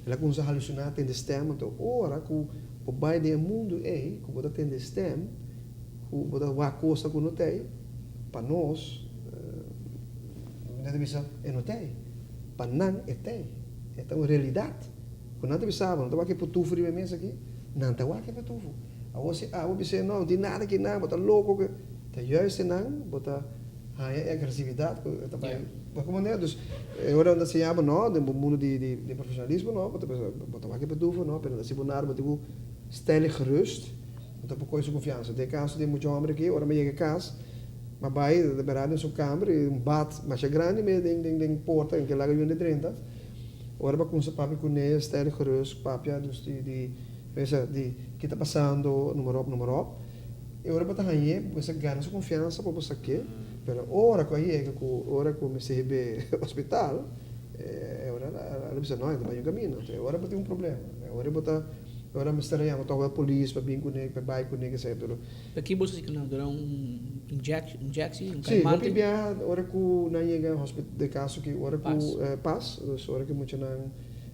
el a kuminsá halusiná, tende stèm, anto ora ku bo bai den e mundu ei, ku bo ta tende stèm, ku bo ta wak kosnan ku no ta ei, pa nos, nan ta bisa e no ta ei, pa nan e ta ei, e ta un realidat, ku nan ta bisa bo, nan ta wak e putufo riba e mesa aki, nan ta wak e putufo, awor si abo bisa no, no tin nada aki nan, bo ta loko, Ta juist einan bo ta haña e agresividat ku ta bai bo ku manera. Dus e ora nan ta siña bo no den bo mundu di di profesionalismo no bo ta pensa bo ta wak e petufo no pero nan ta si bo nada bo tin ku stellig gerust bo ta por kohe su konfiansa. Den e kaso di e mucha hòmber aki ora mi yega kas mi a bai ta bera den su kamber i un bat masha grandi mes den den den porta en ke laga yunde drenta. Ora bo a kumsa papia kuné stellig gerust papia dus di di di ke ta pasando noem maar op noem maar op. E ora bo ta hañ'é, bo mester gana su konfiansa pa bo sak'é, pero ora ku a yega ku ora ku mester hib'é hospital, e ora el a bisa no, e ta bai un kaminda. Entonces e ora bo tin un problema, e ora bo ta, e ora mester a yama tòg e polis pa bin kuné, pa bai kuné, kese, pero.
Pa ki bo sa si ku nan duna un injectie, un
Sí,
kalmante?
hopi biaha ora ku nan yega hospital, den kaso ki ora ku pas, dus ora ku muchanan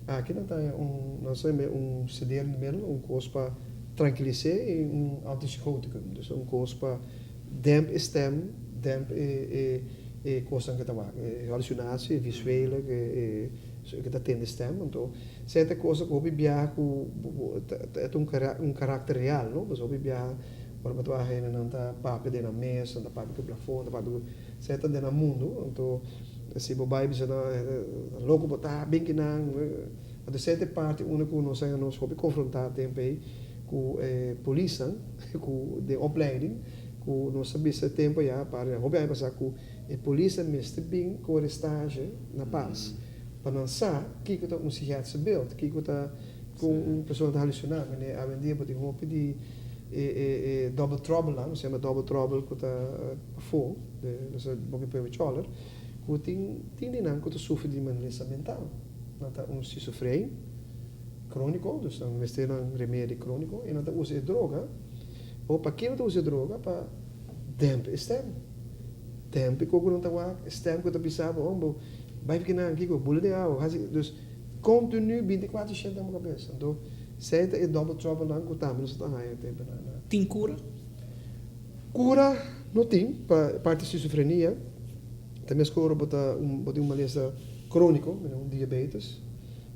aki nan ta haña un, nan sa un sederend middel, un kos pa. Trankilis'é i un antipsychoticum, dus un kos pa demp e stem, demp e e e kosnan ku ta wak, e halusinasi, e visuele, e e ku ta tende stem. Anto esei ta e kosnan ku hopi biaha ku bo ta e ta un un karakter real, no? Pasobra hopi biaha ora bo ta wak hendenan ta papia den nan mes, nan ta papia ku plafon, nan ta papia ku, esei ta den nan mundu. Anto. Si bo bai bisa nan, loko bo ta, bin kinan. Anto esei ta e parti unda ku nos a nos hopi konfrontá tempu ei ku e polisnan ku den opleiding ku nos a bisa e tempu ya pa hopi aña pasá ku e polisnan mester bin kore stage na Pas pa nan sa kiko ta un psichiatrische beeld, kiko ta kon un persona ta halusiná. Mene awendia bo tin hopi di e e e double trouble-nan, nos yama double trouble ku ta pafó, nos a boki pueblo chòler, ku tin tin di nan ku ta sufri di malesa mental. Nan ta un schizofreen króniko, dus nan mester nan remedi króniko i nan ta usa e droga. Bo p'akí nan ta usa e droga? Pa demp e stèm. Demp e koko nan ta wak, e stèm ku ta bisa bo, bo bai fiki nan kiko, bula den awa, hasi, dus kontinu binti kuater shete den bo kabes. Anto esei ta e double trouble nan ku tambe nos ta haña tempu nan na.
Tin kura?
Kura no tin pa e parti schizofrenia. Ta meskor ora bo ta un bo tin un malesa króniko, manera un diabetes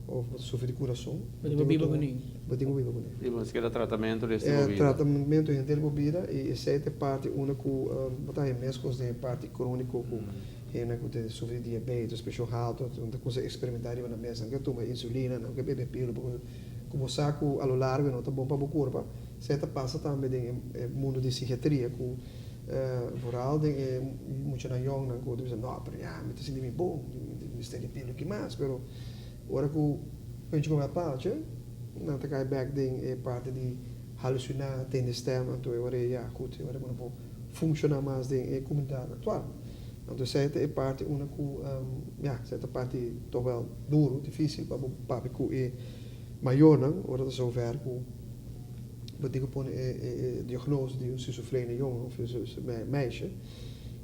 òf bo ta sufri di kurason.
Bo tin ku biba kuné.
Bo tin ku biba kuné.
I bo mester keda tratamentu rest di bo bida.
Tratamentu henter bo bida i esei ta e parti unda ku bo ta haña meskos den e parti króniko ku hende ku ta sufri di diabetes, preshon haltu, nan ta kuminsá eksperimentá riba nan mes, nan ke tuma insulina, nan ke bebe pilo pasobra ku bo sa ku a lo largo e no ta bon pa bo kurpa. Esei ta pasa tambe den e mundu di sikiatria ku Vooral den e muchanan yongnan ku ta bisa, no, pero ya, mi ta sinti mi bon, mi mester di pilo ki mas. Pero ora ku penchi kome a palchi, nan ta kai bèk den e parti di halusiná, tende stèm, anto e ora ei ya, goed, e ora bo no por funshoná mas den e komunidat aktual. Anto esei ta e parti unda ku, ya, esei ta parti toch wèl duru, difísil pa bo papia ku e mayornan ora ta zover ku. Bo tin ku pone e diagnose di un schizofrenia jongen of meisje,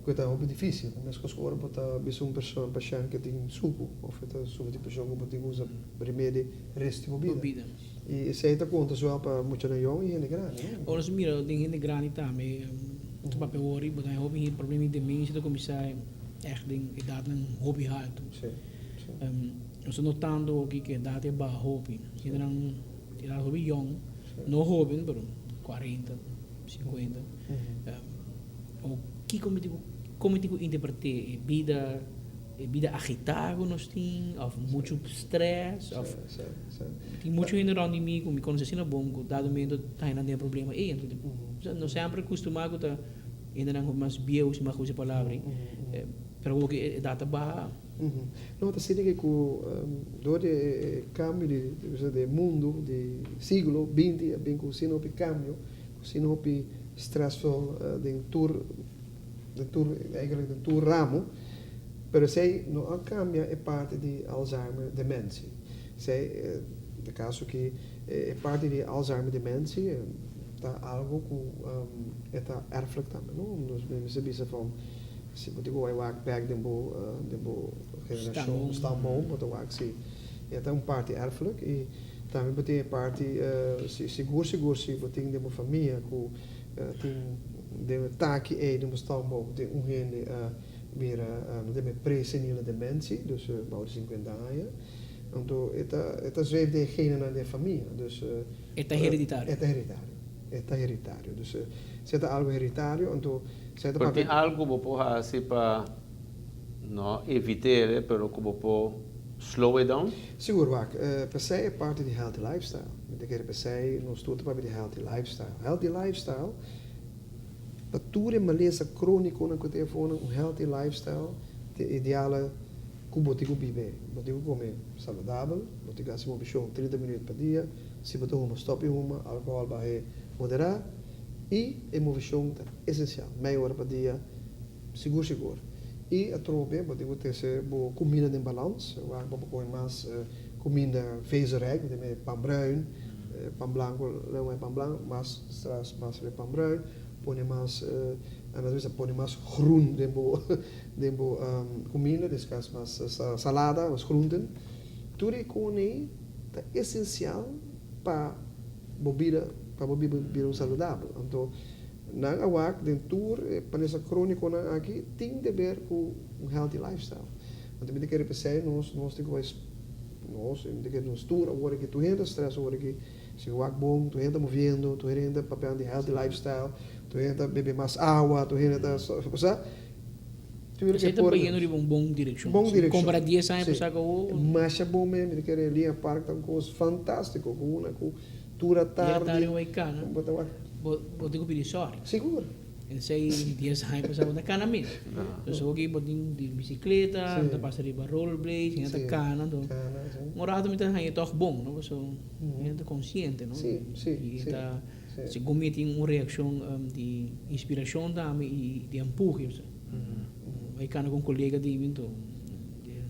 ku ta hopi difisil. Meskos ku ora bo ta bisa un persona, un pashènt ku tin suku of e ta sufri di preshon ku bo tin ku usa remedi rest di bo bida. I esei ta konta zowel pa muchanan yong i hende grandi, no?
Ora nos mira den hende grandi tambe, ta papia wòrdu bo ta haña hopi hende problema di demensia ta kuminsá ègt den edatnan hopi haltu. Nos ta notando aki ku edat e baha hopi. Hendenan. E ta hopi yong, no hoben pero cuarenta, cincuenta. O kiko mi tin ku, kon mi tin ku interpreté e bida, e bida agitá ku nos tin òf muchu strès òf tin muchu hende rònt di mi ku mi konosé asina bon ku dado momento ta haña nan den e problema ei. Anto nos semper kustumá ku ta hendenan hopi mas bieu si mi a usa e palabra ei, pero awor ku e edat ta baha.
No, ta sinti ke ku dor di e kambio di di e mundu di siglo binti a bin ku asina hopi kambio, ku asina hopi stressful den tur den tur eigenlijk den tur ramo, pero esei no a kambia e parti di Alzheimer dementie. Esei den kaso ki e parti di Alzheimer dementie ta algo ku e ta erfelijk tambe, no? Dus mi mester bisa van. Si bo tin ku bai wak bèk den bo den bo generashon, stamboom, bo ta wak si e ta un parti erfelijk i tambe bo tin e parti si sigur sigur si bo tin den bo famia ku tin den e taki ei den bo stamboom tin un hende a bira no tin pre-senile dementie, dus bou di sinkuenta aña, anto e ta e ta zweef den e genenan den e famia, dus.
E ta hereditario.
E ta hereditario, e ta hereditario, dus si e ta algu hereditario anto.
Por tin algu ku bo por hasi pa no evit'é, pero ku bo por slow it down?
Sigur, wak. P'esei e parti di healthy lifestyle. Mi ta kere p'esei nos tur ta papia di healthy lifestyle. Healthy lifestyle pa tur e malesa krónikonan ku ta e afonan, un healthy lifestyle ta e ideale ku bo tin ku biba. Bo tin ku kome saludabel, bo tin ku hasi movishon 30 minüt pa dia, si bo ta huma stòp di huma, alkohòl bahe moderá. I e movishon ta esensial, mei ora pa dia, sigur sigur. I atrobe bo tin ku trese bo kuminda den balans, wak bo por kome mas kuminda vezelrijk, bo tin e pan bruin, pan blanku, leu mai pan blanku, mas tras mas riba pan bruin, pone mas, nan ta bisa pone mas groen den bo den bo kuminda, deskas mas salada, mas groenten. Tur e kone ta esensial pa. bo bida pa bo biba bida un saludabel. Anto nan a wak den tur e malesa kronikonan aki tin deber ku un healthy lifestyle. Anto mi ta kere p'esei nos nos tin ku bai nos mi ta kere nos tur awor aki tur hende ta stress awor aki si bo wak bon tur hende ta moviendo tur hende ta papiando di healthy lifestyle tur hende ta bebe mas awa tur hende ta osea. Tuurlijk
Esei ta
por
bayendo riba un bon direccion.
Bon
Si
direccion.
compara 10 aña pasá cu awor.
Masha bon mes, mi ta kere Linear Park ta un cos fantastico, cu una cu tur a
Dia
tardi.
tardi bo bay cana,
Bo ta wak.
bo tin cu pidi sorry.
Sigur.
Esei 10 aña pasá bo ta cana mes. Dus awor aki bo tin di bicicleta, bo ta pasa riba rollerblades, hende ta cana, anto
Cana, si.
un rato mi ta haña tog bon, no, pasobra hende ta consciente, no.
Si, si,
Y
si.
ta.
Sí.
Segun mi tin un reaccion di inspiracion tambe y di empuhe. Bai cana cu un colega di mi enton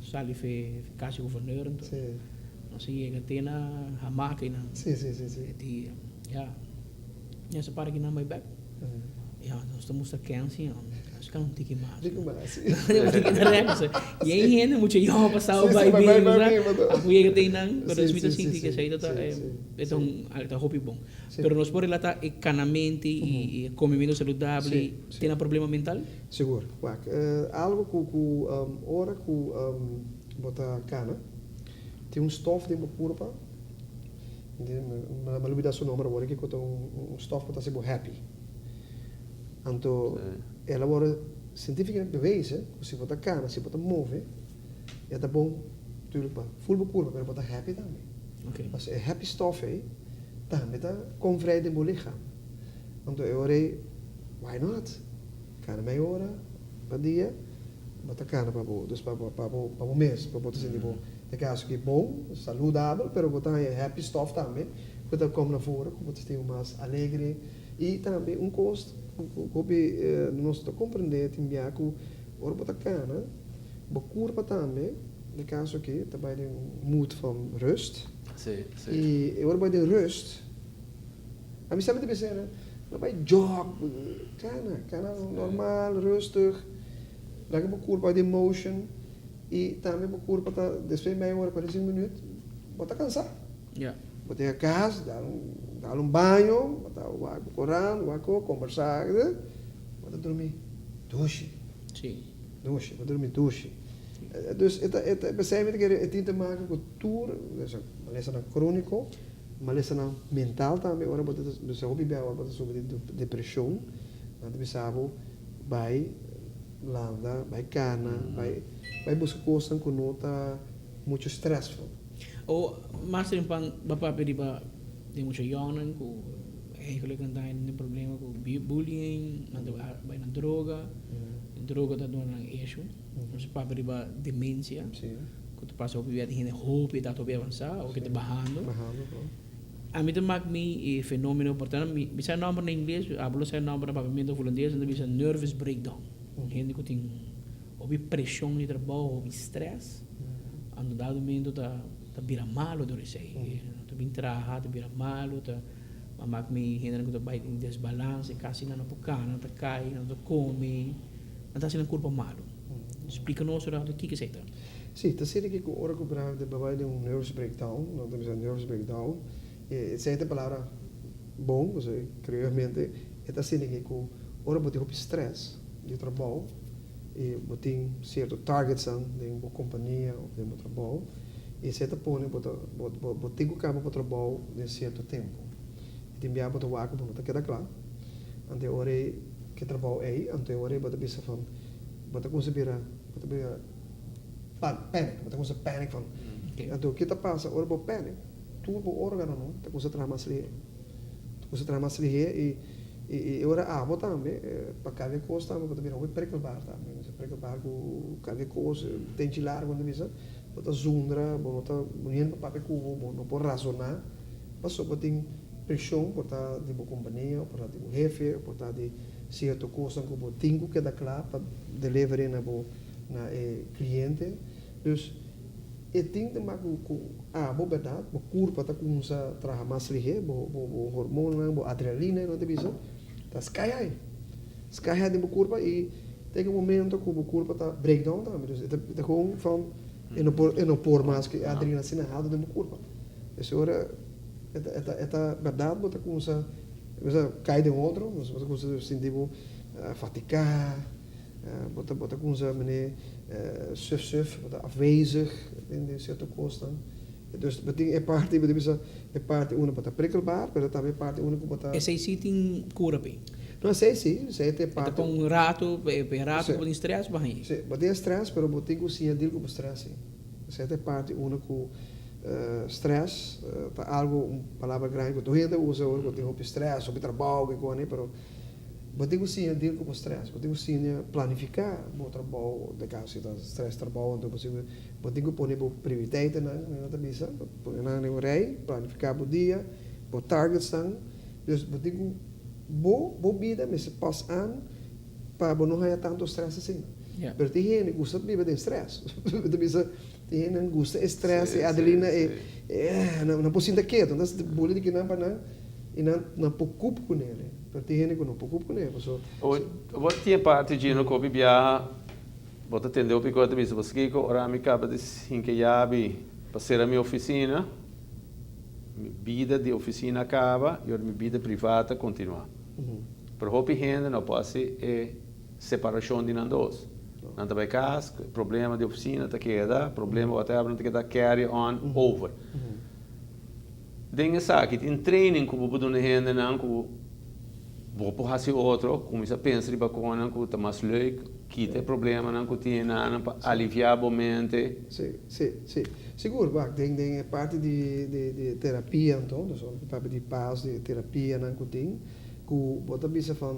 sali fe cas di gouverneur enton nos a yega te na hamaca eynan. E di ya ya sa para kinan bai bek. Ya nos ta mustra kensi nos cana un tiki mas. Y ey hende mucho yong a pasao bai bin a por yega te eynan pero mi ta sinti cu esey ta e ta un ta hopi bon. Pero nos por relata e canamento y e comemento saludable te na problema mental?
Sigur. Wak, algo cu cu ora cu bo ta cana, tin un stof den bo curpa, mi a lubida su nomber awor aki, cu ta un stof cu ta haci bo happy. Anto el a worde cientificamente bewezen cu si bo ta cana, si bo ta move, e ta bon tuurlijk pa full bo curpa, pero bo ta happy tambe. Pasobra e happy stof ey tambe ta kom vrij den bo lichaam. Anto e ora ey, why not? Kana mei ora pa dia, bo ta kana pa bo, dus pa bo, pa bo, pa bo mes, pa bo ta sinti bo, den kaso aki bon, saludabel, pero bo ta haña e happy stof tambe ku ta kom na fora, ku bo ta sinti bo mas alegre. I tambe un kos ku hopi nos ta komprendé tin bia ku ora bo ta kana, bo kurpa tambe, den kaso aki, ta bai den un mood van rust.
Sí, sí.
I e ora bo bai den rust, ami semper ta bisa nan, no bai jog, kana, kana normal, rustig, laga bo kurpa bai den motion i tambe bo kurpa ta, despues di mei ora, 45 minuut, bo ta kansá.
Ja.
Bo ta yega kas, dal un, dal un baño, bo ta wak bo korant, wak ko, kombersá, bo ta drumi dushi.
Sí.
Dushi, bo ta drumi dushi. Dus e ta, e ta, p'esei mi ta kere e tin te maken ku tur, malesanan króniko, malesanan mental tambe, ora bo ta, bo hopi bia ora bo ta sufri di depreshon, nan ta bisa bo bai landa, bai kana, bai, bai buska kosnan ku no ta muchu stressful.
O mas trempan bo a papia riba den mucha yònnan ku eigenlijk nan ta haña problema ku bullying, nan ta bai na droga, droga ta duna nan issue. Nos a papia riba demensia ku ta pasa hopi bia tin hende hopi edat hopi avansá o ke ta bahando. Ami ta mak mi e fenomeno por tanto mi sa e nòmber na ingles, abo lo sa e nòmber na papiamentu hulandes, nan ta bisa nervous breakdown. Hende ku tin hopi preshon di trabou, hopi stress, anto dado momento ta ta bira malo dor esei. Nan ta bin traha, ta bira malo, ta mak mi hendenan ku ta bai den desbalans, kasi nan no por kana, nan ta kai, nan no ta kome. Nan ta hasi nan kurpa malu. Splika nos un ratu kiko esei ta.
Sí, ta sinti ki ku ora ku brave ta bai den un nervous breakdown, nan ta bisa nervous breakdown, esei ta e palabra bon, pasobra kreomente e ta sinti ki ku ora bo tin hopi stress di trabou i bo tin sierto targetsnan den bo kompania òf den bo trabou, esei ta pone bo ta bo tin ku kaba bo trabou den sierto tempu. I tin bia bo ta wak ku bo no ta keda kla, anto e ora ei Ke trabou ei, anto e ora ei bo ta bisa van, bo ta kumsa bira, bo ta bira panic, bo ta kumsa panic van, anto ke ta pasa ora bo panic, tur bo organonan ta kumsa traha mas lihé, ta kumsa traha mas lihé i i e ora abo tambe pa kalke kos tambe bo ta bira hopi prikkelbaar tambe, prikkelbaar ku kalke kos, tenchi largu nan ta bisa, bo ta zundra, bo no ta, niun hende por papia ku bo, bo no por razoná, pasobra bo tin. Preshon por ta di bo kompania, por ta di bo hefe, por ta di sierto kosnan ku bo tin ku keda kla pa delivery na bo na e kliente. Dus e tin te mak ku abo bèrdat bo kurpa ta kumsa traha mas lihé, bo bo hormonnan, bo adrenalina nan ta bisa ta sky high, sky high den bo kurpa i ta yega un momento ku bo kurpa ta break down tambe. Dus e ta e ta gewoon van e no por e no por mas ku e adrenalina asina haltu den bo kurpa. E ora. E ta bèrdat bo ta kumsa kai den otro, bo ta kumsa sinti bo fatiká, bo ta bo ta kumsa manera suf suf, bo ta afwezig den sierto kosnan. Dus bo tin e parti bo ta bisa e parti unda bo ta prikkelbaar, pero tambe e parti unda ku bo ta.
Esei si tin kura p'e?
No, esey si, esey ta
E ta
parti.
pa un rato, pa e rato bo tin stress bo haña.
Si, bo tin stress pero bo tin cu siña deal cu bo stress si. Esey ta e parti unda cu stress ta algo, un palabra grandi cu tur hende usa ora cu tin hopi stress, hopi trabao, kiko pero bo tin cu siña deal cu bo stress, bo tin cu siña planifica bo trabao, den caso si ta stress trabao anto bo siña, bo tin cu pone bo prioriteitennan, manera nan ta bisa, pone nan den un rij, planifica bo dia, bo targetsnan, dus bo tin cu bo bo bida mester pas aan pa bo no haya tanto stress asina. Pero tin hende gusta biba den stress, bo ta bisa tin hende gusta e stress, e adrenalina, e nan por sinta keto, nan ta buli di kinan pa nan y nan nan por cup cu nele, pero tin hende cu no por cup cu nele, pasobra.
Bo tin e parti djino cu hopi biaha bo ta tende hopi cosa ta bisa bo skico ora mi caba di hinca yabi pa cera mi oficina, mi bida di oficina a caba y ora mi bida priva ta continua. Pero hopi hende no por haci e separacion di nan dos. Nan ta bay cas, problema di oficina ta keda, problema whatever nan ta keda carry on over. Den esaki tin training ku bo por duna hendenan ku bo por hasi otro, kuminsá pensa riba konan ku ta mas leuk, kita e problemanan ku tin enanan pa aliviá bo mente.
Sí, sí, sí. Sigur, wak, den den e parti di di di terapia anto, dus ora bo papia di pas di e terapianan ku tin, ku bo ta bisa van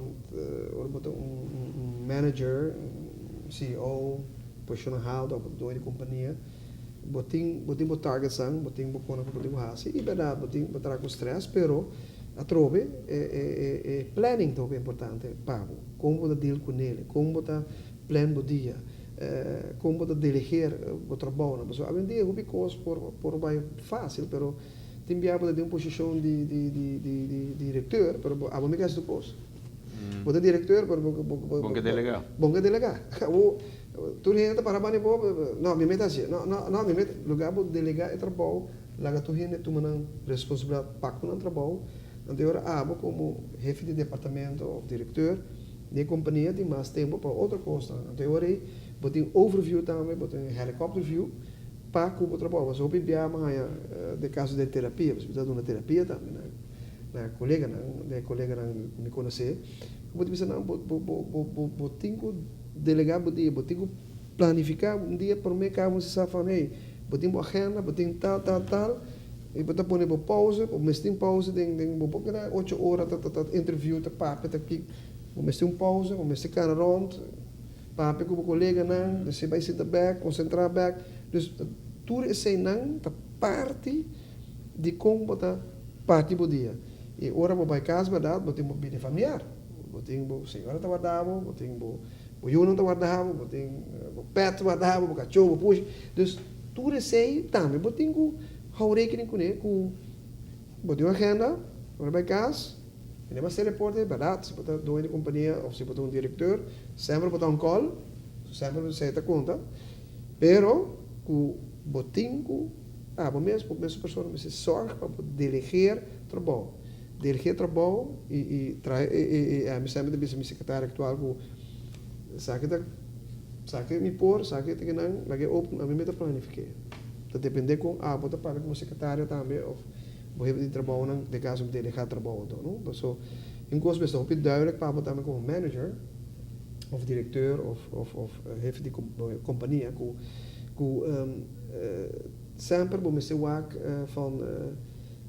ora bo ta un un manager, un CEO, posishonnan haltu òf bo ta dueño di kompania, Bo tin bo tin bo targetsnan, bo tin bo kona ku bo tin ku hasi i bèrdat bo tin bo traha ku strès pero atrobe e e e e planning ta hopi importante pa bo. Kon bo ta deal ku nele, kon bo ta plan bo dia, kon bo ta delegeer bo trabounan. Pasobra awendia hopi kos por por bai fásil pero tin bia bo ta den un posishon di di di di di direkteur pero bo abo mi ke hasi tur kos. Bo ta direkteur pero bo bo bo
Bon ke delegá.
Bon ke delegá. Abo Tur hende ta para banda di bo, no, mi meta hacié, no, no, no, mi meta, lugar bo delega e trabou, laga tur hende tuma nan responsabilidad pa cu nan trabou, anto e ora abo como hefe di departamento of directeur di e compania tin mas tempo pa otro cosnan, anto e ora ey bo tin overview tambe, bo tin helicopter view pa cu bo trabou, pasobra hopi bia mi haya den caso den terapia, pasobra mi ta duna terapia tambe na na coleganan, den coleganan cu mi conoce, cu bo ta bisa nan bo bo bo bo bo tin cu. Delegá bo dia, bo tin ku planifiká un dia promé kaba bo sa fan hey, bo tin bo agenda, bo tin tal tal tal i bo ta pone bo pauze, bo mester tin pauze den den bo por keda ocho ora ta ta ta interview ta papia ta kiko, bo mester un pauze, bo mester kana rònt, papia ku bo koleganan, despues bai sinta bèk, konsentrá bèk, dus tur eseinan ta parti di kon bo ta parti bo dia i ora bo bai kas bèrdat bo tin bo bida familiar. Bo tin bo señora ta warda bo, bo tin bo bo yunan ta warda bo, bo tin bo pet ta warda bo, bo kachó, bo pushi. Dus tur esei tambe bo tin ku hou rekening kuné ku bo tin un agenda, ora bai kas, mi no mester reporte, bèrdat, si bo ta doño di kompania òf si bo ta un direkteur, semper bo ta on call, semper esei ta konta, pero ku bo tin ku abo mes, bo mes persona mester sòrg pa bo delegeer trabou. Dirigí trabou i i traha e e e ami semper ta bisa mi sekretario aktual ku esaki ta esaki mi por esaki ta kinan laga e open ami mi ta planifiké ta dependé kon abo ta papia komo sekretario tambe òf bo hefe di trabounan den kaso mi delegá trabou anto no paso un kos mester hopi duidelijk pa abo tambe komo manager òf direkteur òf òf òf hefe di kompania ku ku semper bo mester wak van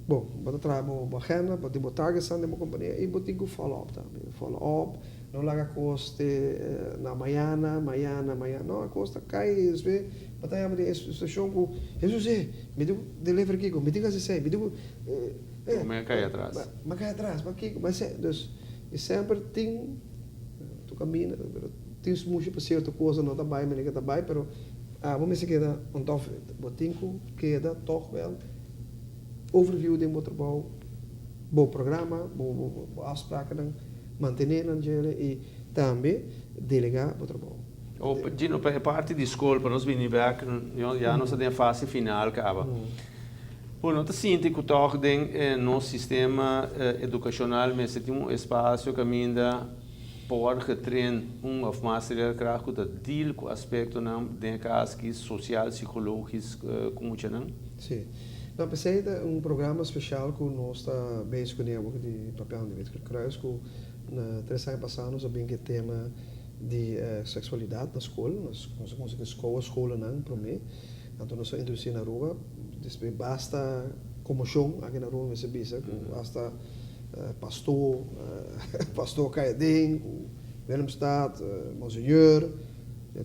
Bo, bo ta traha bo bo agenda, bo tin bo targetsnan den bo kompania i bo tin ku follow up tambe. Follow up, no laga kos te na mañana, mañana, mañana. No, e kos ta kai i despues bo ta yama den e situashon ku, Hesus e, mi tin ku deliver kiko, mi tin ku hasi esei, mi tin ku
Bo me a kai atras.
Mi a kai atras, ma kiko, ma esei. Dus, i semper tin tu kaminda, pero tin smushi pa sierto kos no ta bai manera ke ta bai, pero abo mester keda on top of it. Bo tin ku keda tòg wèl. Overview den bo trabou, bo programa, bo bo afsprakennan, mantené nan djele i tambe delegá bo trabou.
O, Gino, pa e parti di skol, pa nos bini bek, ya nos ta den e fase final kaba. Bo no ta sinti ku tòg den e nos sistema edukashonal mester tin un espasio kaminda por getren un òf mas leerkracht ku ta deal ku aspektonan den e kas ki sosial, psikologisch ku muchanan?
Sí. No, p'esei ta un programa spesial ku nos ta bezig kuné awor di Papiando di Wit Gele Kruis ku na tres aña pasá nos a bin ku e tema di seksualidat na skol. Nos a kuminsá ku skoa skolanan promé, anto nos a introdusí na Aruba. Despues basta komoshon aki na Aruba mester bisa ku asta pastor pastor kai aden ku Willemstad, Monseigneur,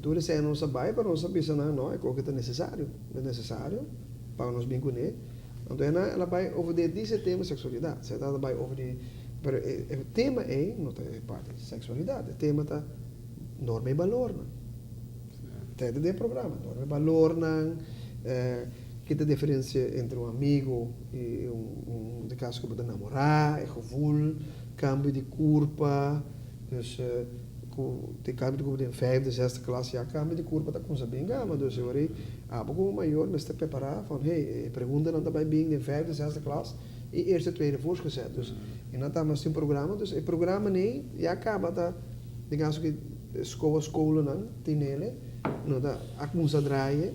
tur esei nos a bai pero nos a bisa nan no e koke ta nesesario, ta nesesario. Pa nos bin kuné. Anto e nan el a bai over di e dise tema seksualidat. Se ta bai over di, pero e e tema ei no ta e parti di seksualidat. E tema ta norma i balornan. Ta den e programa, norma i balornan, ki ta diferensia entre un amigo i un un di kaso ku bo ta namorá, e gevoel, kambio di kurpa, dus Ku tin kambio di kurpa den vijfde, zesde klas ya kambio di kurpa ta kumsa bin gama. Dus e ora ei abo komo mayor mester prepará van hey e preguntanan ta bai bin den vijfde, zesde klas i eerste, tweede voortgezet. Dus e nan ta mester un programa. Dus e programa nei ya kaba ta den kaso ku skoa skolanan tin nele no ta a kumsa draai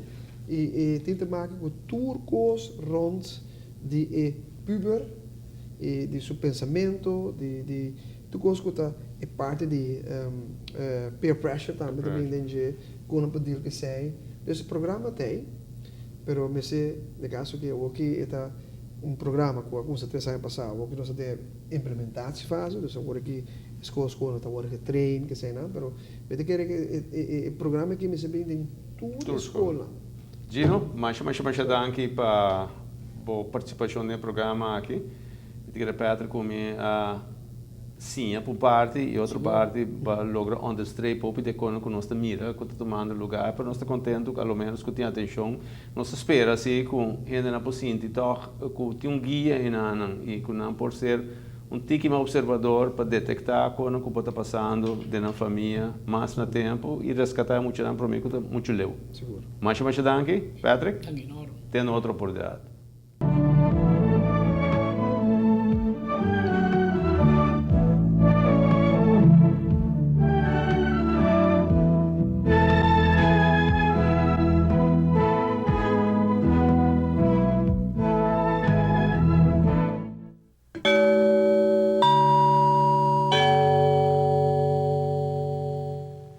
i e tin te make ku tur kos rond di e puber i di su pensamento di di Tur kos ku ta e parti di peer pressure tambe ta bin den dje, ku nan por deal ku esei. Dus e programa ta ei, pero mester den kaso ku awoki e ta un programa ku a kuminsá tres aña pasá, awoki nos ta den e implementatiefase, dus awor aki e skol skolnan ta wòrdu getrain ku eseinan, pero mi ta kere ku e programa aki mester bin den tur e skolnan.
Gino, masha masha masha danki pa bo partisipashon den e programa aki. Mi ta kere Patrick ku mi a siña pa un parti i otro parti pa logra onderstreep hopi di e konan ku nos ta mira ku ta tumando lugar, pero nos ta kontentu ku alomenos ku tin atenshon. Nos ta spera si ku hendenan por sinti tòg ku tin un guia enanan i ku nan por ser un tiki mas opservador pa detektá konan ku por ta pasando den nan famia mas na tempu i reskatá e muchanan promé ku ta muchu leu. Masha masha danki, Patrick.
Danki, Noro.
Te na otro oportunidat.